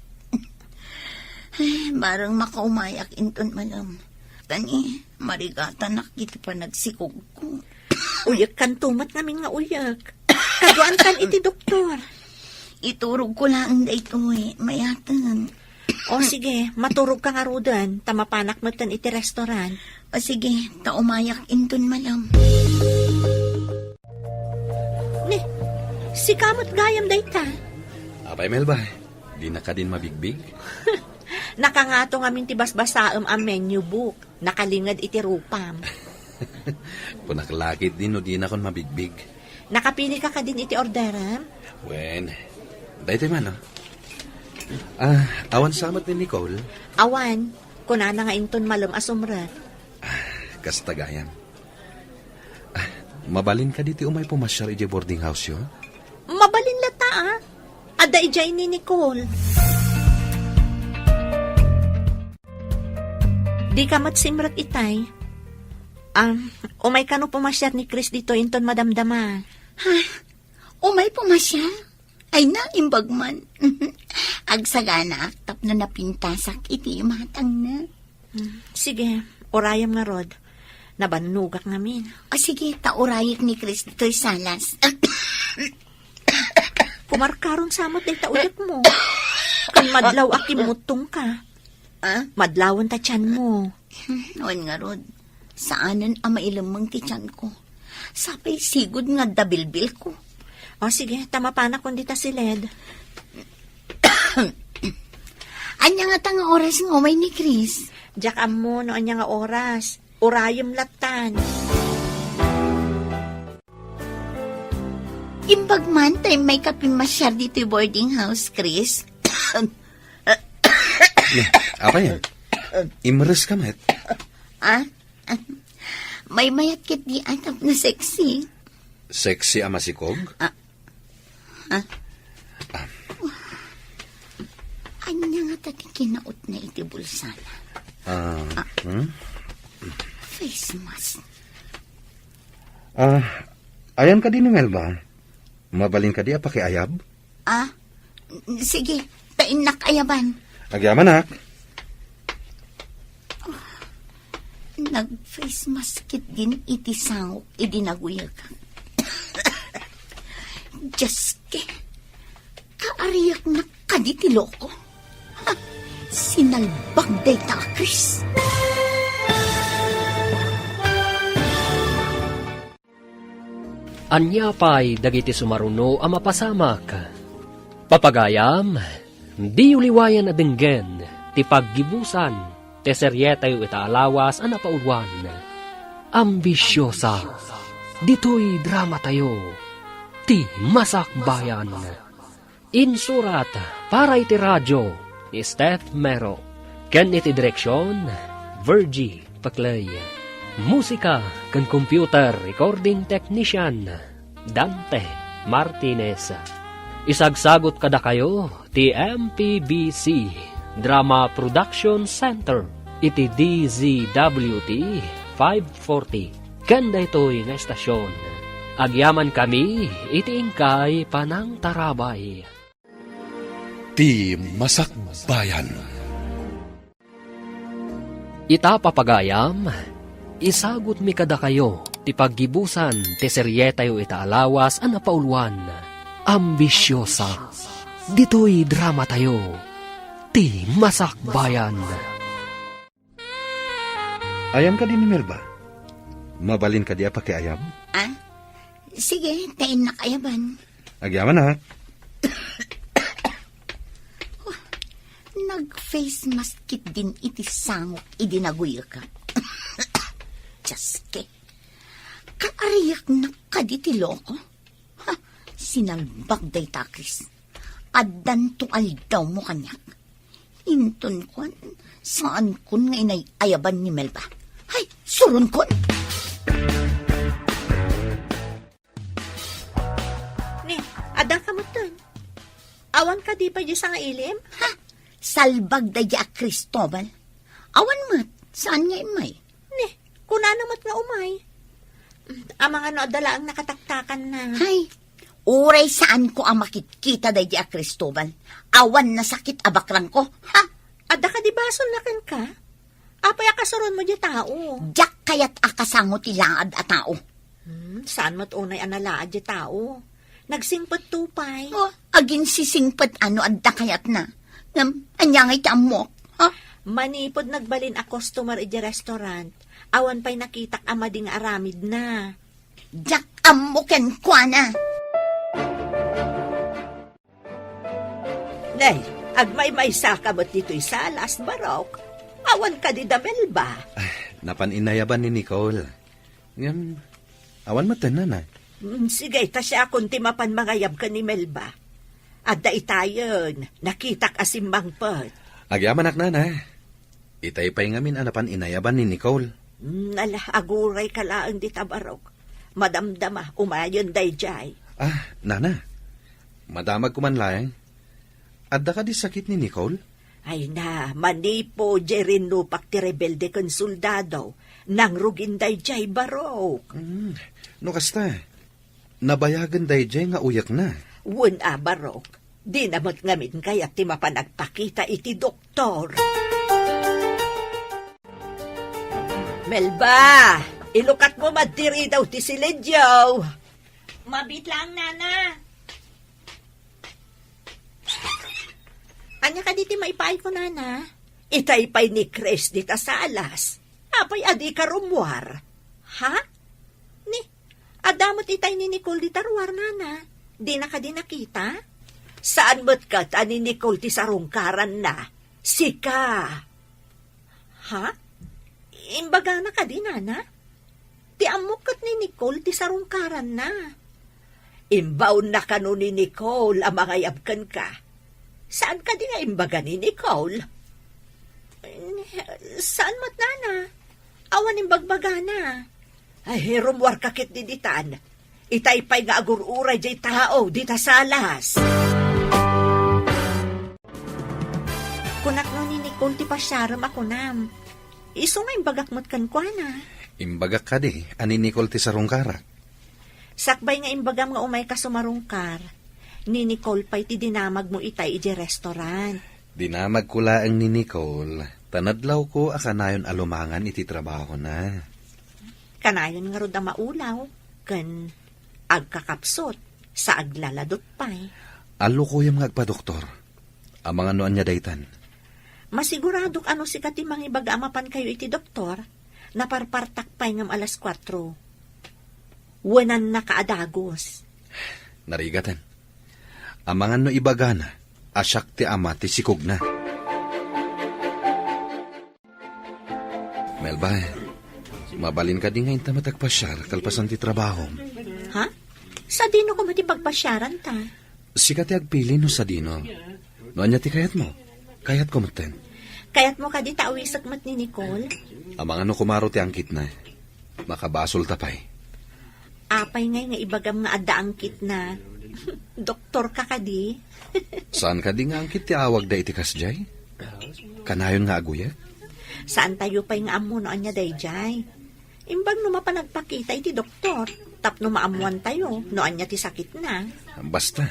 Ay, bareng makaumayak inton malem. Tani, marigatanak iti panagsikogko. Uyekkanto met ngamin nga uyek. Kaduankan iti doktor. Iturogko laeng daytoy, mayaten. O sige, maturogka ngaruden, ta mapanak metten iti restaurant. O sige, ta umayak inton malem. Ni, sika met gayam dayta? Apay, Melba, dina kadin mabigbig? Nakangato ngamin ti basbasaem a menu book. Nakalinged iti rupam. Kunak la ketdi no dinakon mabigbig. Nakapilika kadin iti orderem? Wen, daytoy man, no? Ah, awan sa met ni Nicole? Awan. Kunana nga inton malem a sumrek. Ah, kasta gayam. Ah, mabalin kadi ti umay pumasiar idiay boarding house-yo? Mabalin latta, ah. Adda idiay ni Nicole. Dika met simrek itay. Ah, umay kano pumasiar ni Chris ditoy inton madamdama? Ha? Umay pumasiar? Ay na, imbag man. Agsaganaak tapno napintasak iti imatangna. Hmm, sige, urayem ngarud. Nabannogak ngamin. O sige, ta urayek ni Chris ditoy salas. Kumarkaron sa met dayta uyekmo. Ken madlaw a kimmuttongka. Ah? Madlawen ta tianmo. Hmm, wen ngarud, saanen a mailemmeng ti tianko. Sapay sigud nga adda bilbilko. O sige, ta mapanakon dita siled. Ania ngata nga oras nga umay ni Chris? Diak ammo no ania nga oras. Urayem lattan. Imbag man ta immay ka pimmasiar ditoy boarding house, Chris. Apay? Imres ka met? Ah? Maymayat ketdi a tapno sexy. Sexy a masikog? Ah. Ha? Ah. Ania ngata ti kinautna iti bulsana? Ah, ah, hmm? Face mask. Ah, ayan kadi ni Melba? Mabalin kadi a pakiayab? Ah, sige, ta innak ayaban. Agyamanak. Nag-face mask ketdin iti sangok idi naguyag. Diyos ke, kaariaknak kadi ti loko. Ha, sinalbag dayta a Chris. Ania pay dagiti sumaruno a mapasamak? Papagayam, diyo liwayan a denggen ti paggibusan ti serietayo ita a lawas a napauluan, Ambisyosa. Ditoy dramatayo, ti Masakbayan. Insurat para iti radio ni Steph Mero, ken iti direksion, Virgie Paclay. Musika ken computer recording technician, Dante Martinez. Isagsagut kadakayo ti M P B C Drama Production Center iti D Z W T five forty. Ken daytoy nga estasion, agyamankami iti inkay panangtarabay. Ti Masakbayan. Ita, papagayam, isagutmi kadakayo ti paggibusan ti serietayo ita a lawas a napauluan, Ambisyosa. Ditoy dramatayo, ti Masakbayan. Ayan kadi ni Melba? Mabalin kadi a pakiayab? Ah? Sige, ta innak ayaban. Agyamanak. Nag-face mask ketdin iti sangok idi naguyagka. Diyos ke. Kaariaknak kadi ti loko. Ha, sinalbag dayta a Chris. Addanto aldawmo kaniak. Inton kuan, saankon nga inay-ayaban ni Melba. Hay, suronkon! Ni, adda ka metten. Awan kadi pay diay sangailim? Ha? Salbag daydiay a Cristobal. Awan met, saan nga immay? Ni, kunana met nga umay. Amangan no adda laeng nakataktakanna. Hay, uray saanko a makitkita daydiay a Cristobal. Awan nasakit a bakrangko. Ha? Adda kadi basolna kenka? Apay a kasuronmo diay tao? Diak kayat a kasango ti laad a tao. Hmm, saan met unay a nalaad diay tao? Nagsingpetto pay. Oh, aginsisingpet a no adda kayatna. Ngem, ania ngay ti ammok? Ha? Manipud nagbalin a customer idiay restaurant, awan pay nakitak a madi nga aramidna. Diak ammo kenkuana. Nay, agmaymaysa ka met ditoy salas, Barok. Awan kadi da Melba? Ay, napan inayaban ni Nicole. Ngem, awan met, nana. Mm, sige, ta siakon ti mapan mangayab ken ni Melba. Adda itayen, nakitak a simmangpet. Agyamanak, nana. Itay pay ngamin a napan inayaban ni Nicole. Mm, ala, agurayka laeng dita, Barok. Madamdama, umayen daydiay. Ah, nana. Madamagko man laeng. Adda kadi sakit ni Nicole? Ay na, manipud diay rinnupak ti rebelde ken soldado, nangrugin daydiay, Barok. Mm, no kasta, nabayagen daydiay nga uyekna. Wen a, Barok. Dina met ngamin kayat ti mapan agpakita iti doktor. Melba, ilukatmo man ti ridaw ti siledyo. Mabiit laeng, nana. Ania kadi ti maipaayko, nana? Itay pay ni Chris dita salas. Apay a dika rummuar? Ha? Ni, adda met itay ni Nicole dita ruar, nana. Dina kadi nakita? Saan met ket a ni Nicole ti sarungkaranna? Sika. Ha? Imbagana kadi, nana? Ti ammok ket ni Nicole ti sarungkaranna. Imbaonna kano ni Nicole a mangayab kenka? Saan kadi nga imbaga ni Nicole? Saan met, nana. Awan imbagbagana. Ay, rummuarka ketdi ditan. Itay pay nga agur-uray jay tao dita salas. Kunak no ni Nicole ti pasiarem a kunam. Isu nga imbagak met kenkuana. Imbagak kadi a ni Nicole ti sarungkarak. Sakbay nga imbagam nga umayka sumarungkar, ni Nicole pay ti dinamagmo itay idiay restaurant. Dinamagko laeng ni Nicole, ta nadlawko a kanayon a lumangan iti trabahona. Kanayon ngarud a maulaw, ken agkakapsut, sa aglaladot pay. Allukoyam nga agpadoktor. Amangan no ania daytan. Masiguradok a no sika ti mangibaga a mapankayo iti doktor, naparpartak pay ngem alas kuatro. Wenannaka a dagus. Narigaten. Amangan no ibagana a siak ti ama ti sikogna. Melba, mabalin kadi nga inta met agpasiar kalpasan ti trabahom? Ha? Sadino koma ti pagpasiaranta? Sika ti agpili no sadino. No ania ti kayatmo? Kayatko metten. Kayatmo kadi ta awisek met ni Nicole? Amangan no kumaro ti angkitna. Makabasolta pay. Apay ngay nga ibagam nga adda angkitna? Doktorka kadi? Saan kadi nga angkit ti awagda iti kasjay? Kanayon nga aguyek? Saantayo pay nga ammo no ania dayjay. Imbag no mapan agpakita iti doktor, tapno maammoantayo no ania ti sakitna. Basta,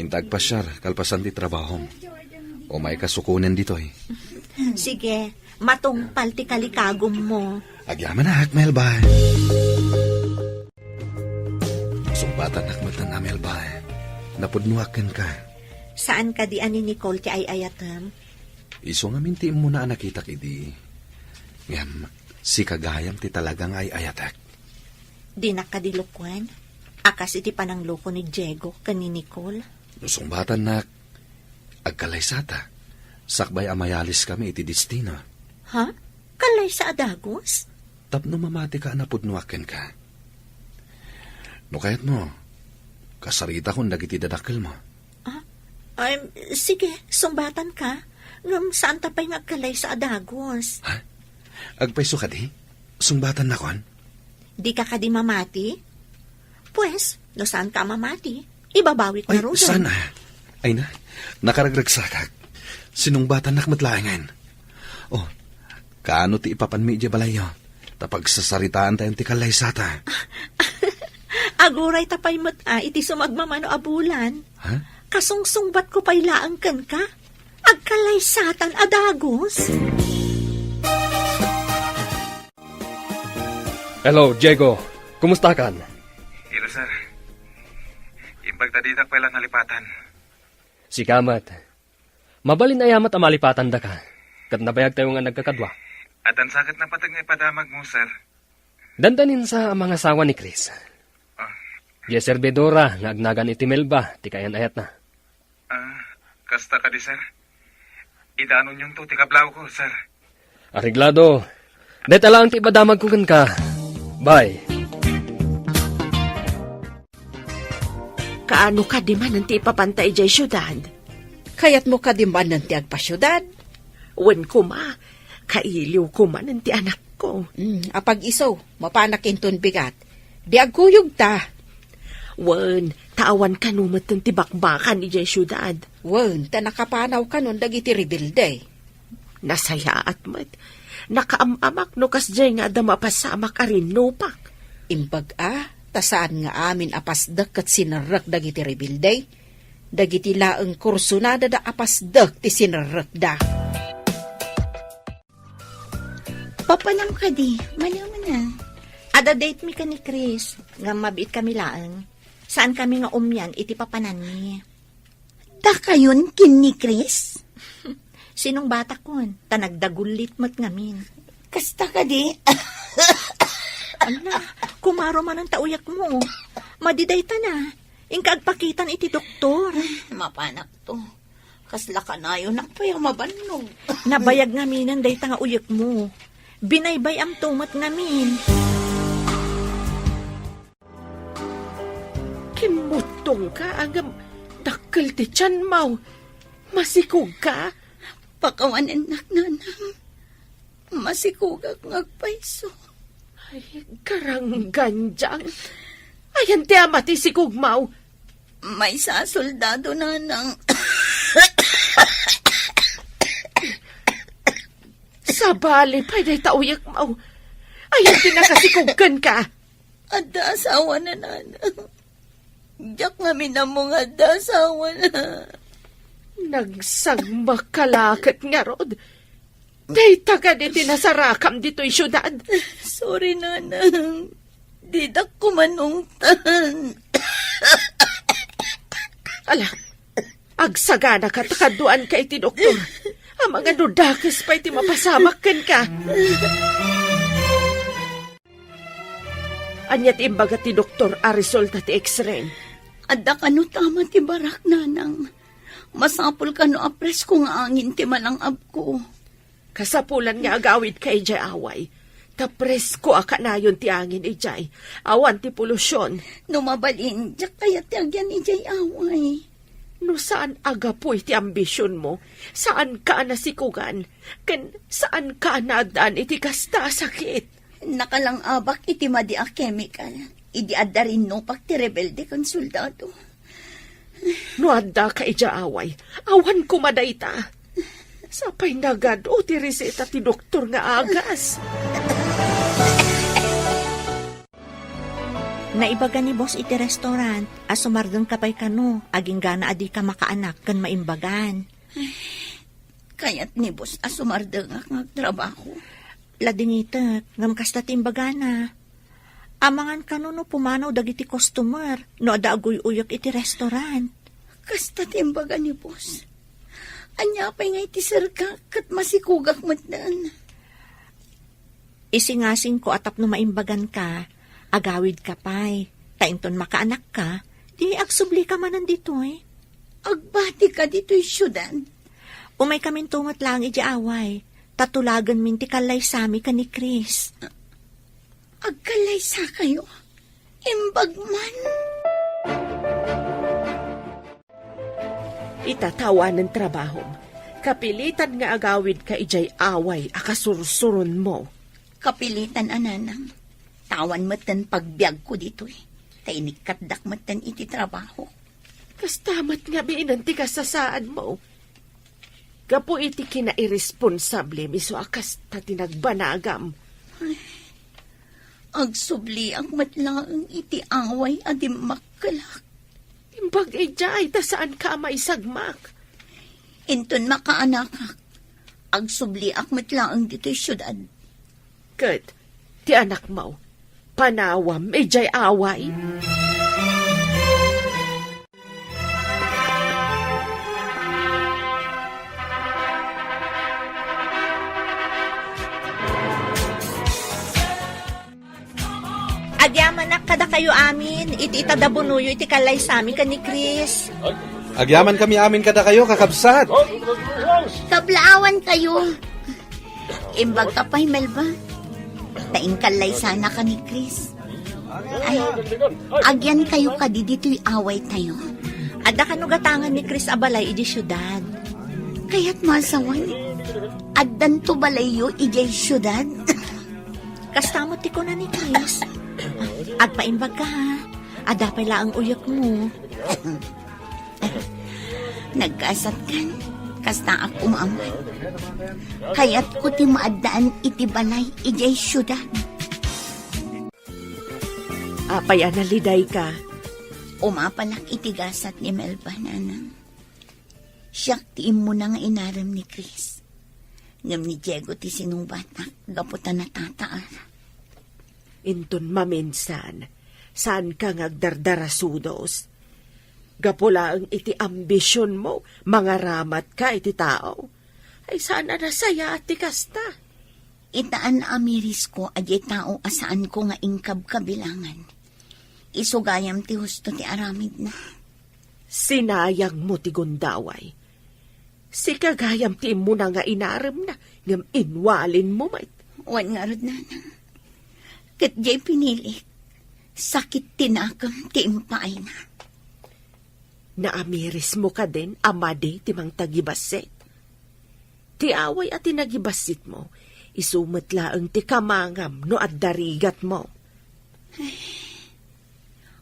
inta agpasiar kalpasan ti trabahom. Umayka sukonen ditoy. Sige, matungpal ti kalikagummo. Agyamanak, Melba. Sungbatanak met a, Melba. Napudnoak kenka. Saan kadi a ni Nicole ti ay-ayatem? Isu ngamin ti immuna a nakitak idi. Ngem, sika gayam ti talaga nga ay-ayatek. Dinak kadi lukuen a kas iti panangloko ni Diego ken ni Nicole. No sungbatannak, agkalaysata, sakbay a mayaliskami iti destino. Ha? Kalaysa a dagus? Tapno mamatika a napudnoak kenka. No kayatmo, kasaritakon dagiti dadakkelmo. Ah, em, sige, sungbatanka. Ngem saanta pay nga agkalaysa a dagus. Ha? Agpayso kadi? Sungbatan nakon? Dika kadi mamati? Pues, no saanka a mamati, ibabawik Ay, ngaruden. Saan a? Ay na, nakaragragsakak. Sinungbatannak met laengen. Oh, kaano ti ipapanmi idiay balayyo? Ta pagsasaritaantayon ti kallaysata. Aguray ta pay met a iti sumagmamano a bulan. Ha? Kasungsungbatko pay laeng kenka. Agkallaysatan a dagus. Hello, Diego. Kumustakan? Hello, sir. Imbag ta didak pay la nalipatan. Sika met. Mabalin aya met a malipatandaka, ket nabayagtayo nga nagkakadua. Addan sa ket napateg nga ipadamagmo, sir. Dandanin sa a mangasawa ni Chris. Ah. Diay serbidora nga agnagan iti Melba ti kaayan-ayatna. Ah, kasta kadi, sir? Idanonyonto ti kablawko, sir. Areglado. Dayta laeng ti ipadamagko kenka. Bye. Kaano kadi manen ti ipapanta idiay siudad? Kayatmo kadi manen ti agpasiudad? Wen koma, kailiwko manen ti anakko. Mm, apag-iso, mapanak inton bigat. Di agkuyogta. Wen, ta awan kano metten ti bakbakan idiay siudad. Wen, ta nakapanaw kanon dagiti rebelde. Nasayaat met. Nakaam-amak no kasdiay nga adda mapasamak a rinnupak. Imbag a, ta saan nga amin a pasdek ket sinerrek dagiti rebelde. Dagiti laeng kursunada da a pasdek ti sinerrekda. Papanam kadi, manaw na. Adda date mi ken ni Chris, ngem mabiit kami laeng. Saan kami nga umian iti papananmi. Dakayon ken ni Chris? Sinungbatakon, ta nagdagullit met ngamin. Kasta kadi? Ala, kumaro manen ta uyekmo. Madi dayta na. Inka agpakitan iti doktor. Mapanakto. Kasla kanayonak pay a mabannog. Nabayag ngaminen dayta nga uyekmo. Binaybay-amto met ngamin. Kimmuttongka, ngem dakkel ti tianmo. Masikogka? Pakawanennak, nanang. Masikogak nga agpayso. Ay, karanggandiang. Ayan ti ama ti sikugmaw. Maysa a soldado, nanang. Sabali pay dayta uyekmaw. Ayan ti nakasikog kenka. Adda asawana, nanang. Diak ngamin ammo nga adda asawana. Nagsagmak ka la ket ngarud. Dayta kadi ti nasarakam ditoy siudad. Sorry, nanang. Didak koma naungtan. Ala, agsaganaka ta kaduanka iti doktor. Amangan no dakes pay ti mapasamak kenka. Ania ti imbaga ti doktor a resulta ti X-ray? Adda kano tama ti barak, nanang. Masapul kano a presko nga angin ti malang-abko. Kasapulan nga agawidka idiay away. Ta presko a kanayon ti angin idiay. Awan ti polusyon. No mabalin, diak kayat ti agyan idiay away. No saan a gapu iti ambisionmo, saanka a nasikugan, ken saanka a naaddaan iti kasta a sakit. Nakalang-abak iti madi a kemikal, idi adda rinnupak ti rebelde ken soldado. No addaka idiay away, awan koma dayta. Sapay nagad-o ti reseta ti doktor nga agas. Naibaga ni boss iti restaurant a sumardengka pay kano, agingga a dika makaanak ken maimbagan. Kayat ni boss a sumardengak nga agtrabaho. Ladingitek, ngem kasta ti imbagana. Amangan kano no pumanaw dagiti customer no adda aguy-uyek iti restaurant. Kasta ti imbaga ni boss. Ania pay nga iti serka ket masikugak metten. Isingasingko a tapno maimbaganka, agawidka pay. Ta inton makaanakka, di agsublika manen ditoy. Agbatika ditoy siudad? Umaykaminto met laeng idiay away, ta tulagenmin ti kallaysami ken ni Chris. Agkallaysakayo? Imbag man. Ita ta awanen trabahom, kapilitan nga agawidka idiay away a kasursuronmo. Kapilitan a, nanang. Ta awan metten pagbiagko ditoy. Ta inikkatdak metten iti trabaho. Kasta met ngamin ti kasasaadmo. Gapu iti kinairesponsablem isu a kasta ti nagbanagam. Agsubliak met laeng iti away a dimmakkelak. Imbag idiay ta saanka a maisagmak. Inton makaanakak, agsubliak met laeng ditoy siudad. Ket ti anakmo, panawam idiay away? Agyamanak kadakayo amin, iti itadabunoyo iti kallaysami ken ni Chris. Agyamankami amin kadakayo, kakabsat. Kablaawankayo. Imbagka pay, Melba. Ta inkallaysanaka ni Chris. Ay, agyankayo kadi ditoy awaytayo. Adda kano gatangan ni Chris a balay idiay siudad? Kayatmo a sawen, addanto balayyo idiay siudad? Kasta met ti kuna ni Chris. Agpaimbagka, ha? Adda pay laeng uyekmo. Naggasatkan, kastaak umaman. Kayatko ti maaddaan iti balay idiay siudad. Apay a nalidayka? Umapalak iti gasat ni Melba, nanang. Siak ti immuna nga inarem ni Chris. Ngem ni Diego ti sinubatak gapu ta natataar. Inton maminsan, saanka nga agdardarasudos. Gapu laeng iti ambisionmo, mangaramatka iti tao. Ay, saan a nasayaat ti kasta. Ita a naamirisko a diay tao a saanko nga inkabkabilangan. Isu gayam ti husto ti aramidna. Sinayangmo ti gundaway. Sika gayam ti immuna nga inaremna, ngem inwalinmo met. Wen ngarud, nanang. Ket diay pinilik, sakit ti nakem ti impaayna. Naamirismo kadin a madi ti mangtagibassit? Ti away a tinagibbassitmo, isu met laeng ti kamangam no adda rigatmo.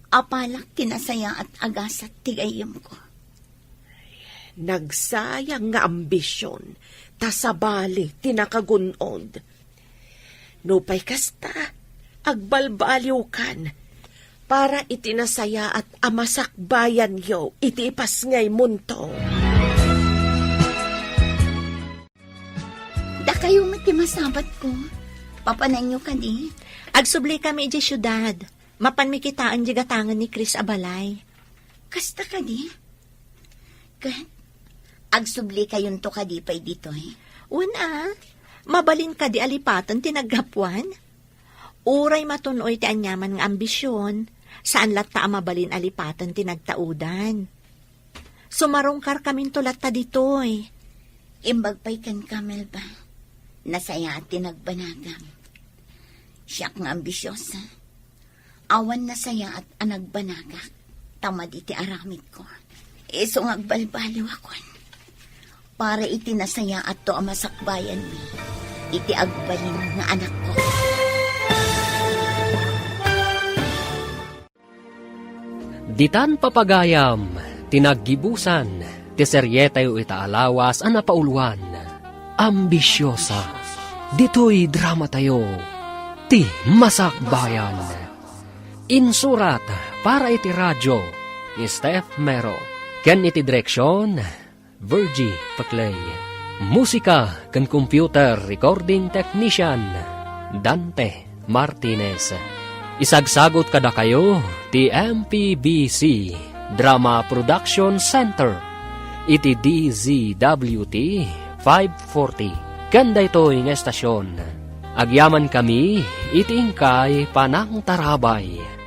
Apalak ti nasayaat a gasat ti gayyemko. Nagsayang nga ambision, ta sabali ti nakagun-od. Nupay kasta, agbalbaliwkan para iti nasayaat a masakbayanyo iti ipasngaymonto. Dakayo met ti masabatko. Papananyo kadi? Agsubli kami idiay siudad. Mapanmi kitaen diay gatangen ni Chris a balay. Kasta kadi? Ket, agsubli kayonto kadi pay ditoy? Wen a, mabalin kadi a lipaten ti naggapuan? Uray matun-oy ti aniaman nga ambision, saan latta a mabalin a lipaten ti nagtaudan. Sumarungkarkaminto latta ditoy. Imbag pay kenka, Melba. Nasayaat ti nagbanagam. Siak nga ambisiosa. Awan nasayaat a nagbanagak, ta madi ti aramidko. Isu nga agbalbaliwakon para iti nasayaatto a masakbayanmi iti agbalin nga anakko. Ditan papagayam ti naggibusan ti serietayo ita a lawas a napauluan, Ambisiosa. Ditoy dramatayo, ti Masakbayan. Insurat para iti radio ni Steph Mero, ken iti direksion, Virgie Paclay. Musika ken computer recording technician, Dante Martinez. Isagsagut kadakayo ti M P B C Drama Production Center iti D Z W T five forty. Ken daytoy nga estasion, agyamankami iti inkay panangtarabay.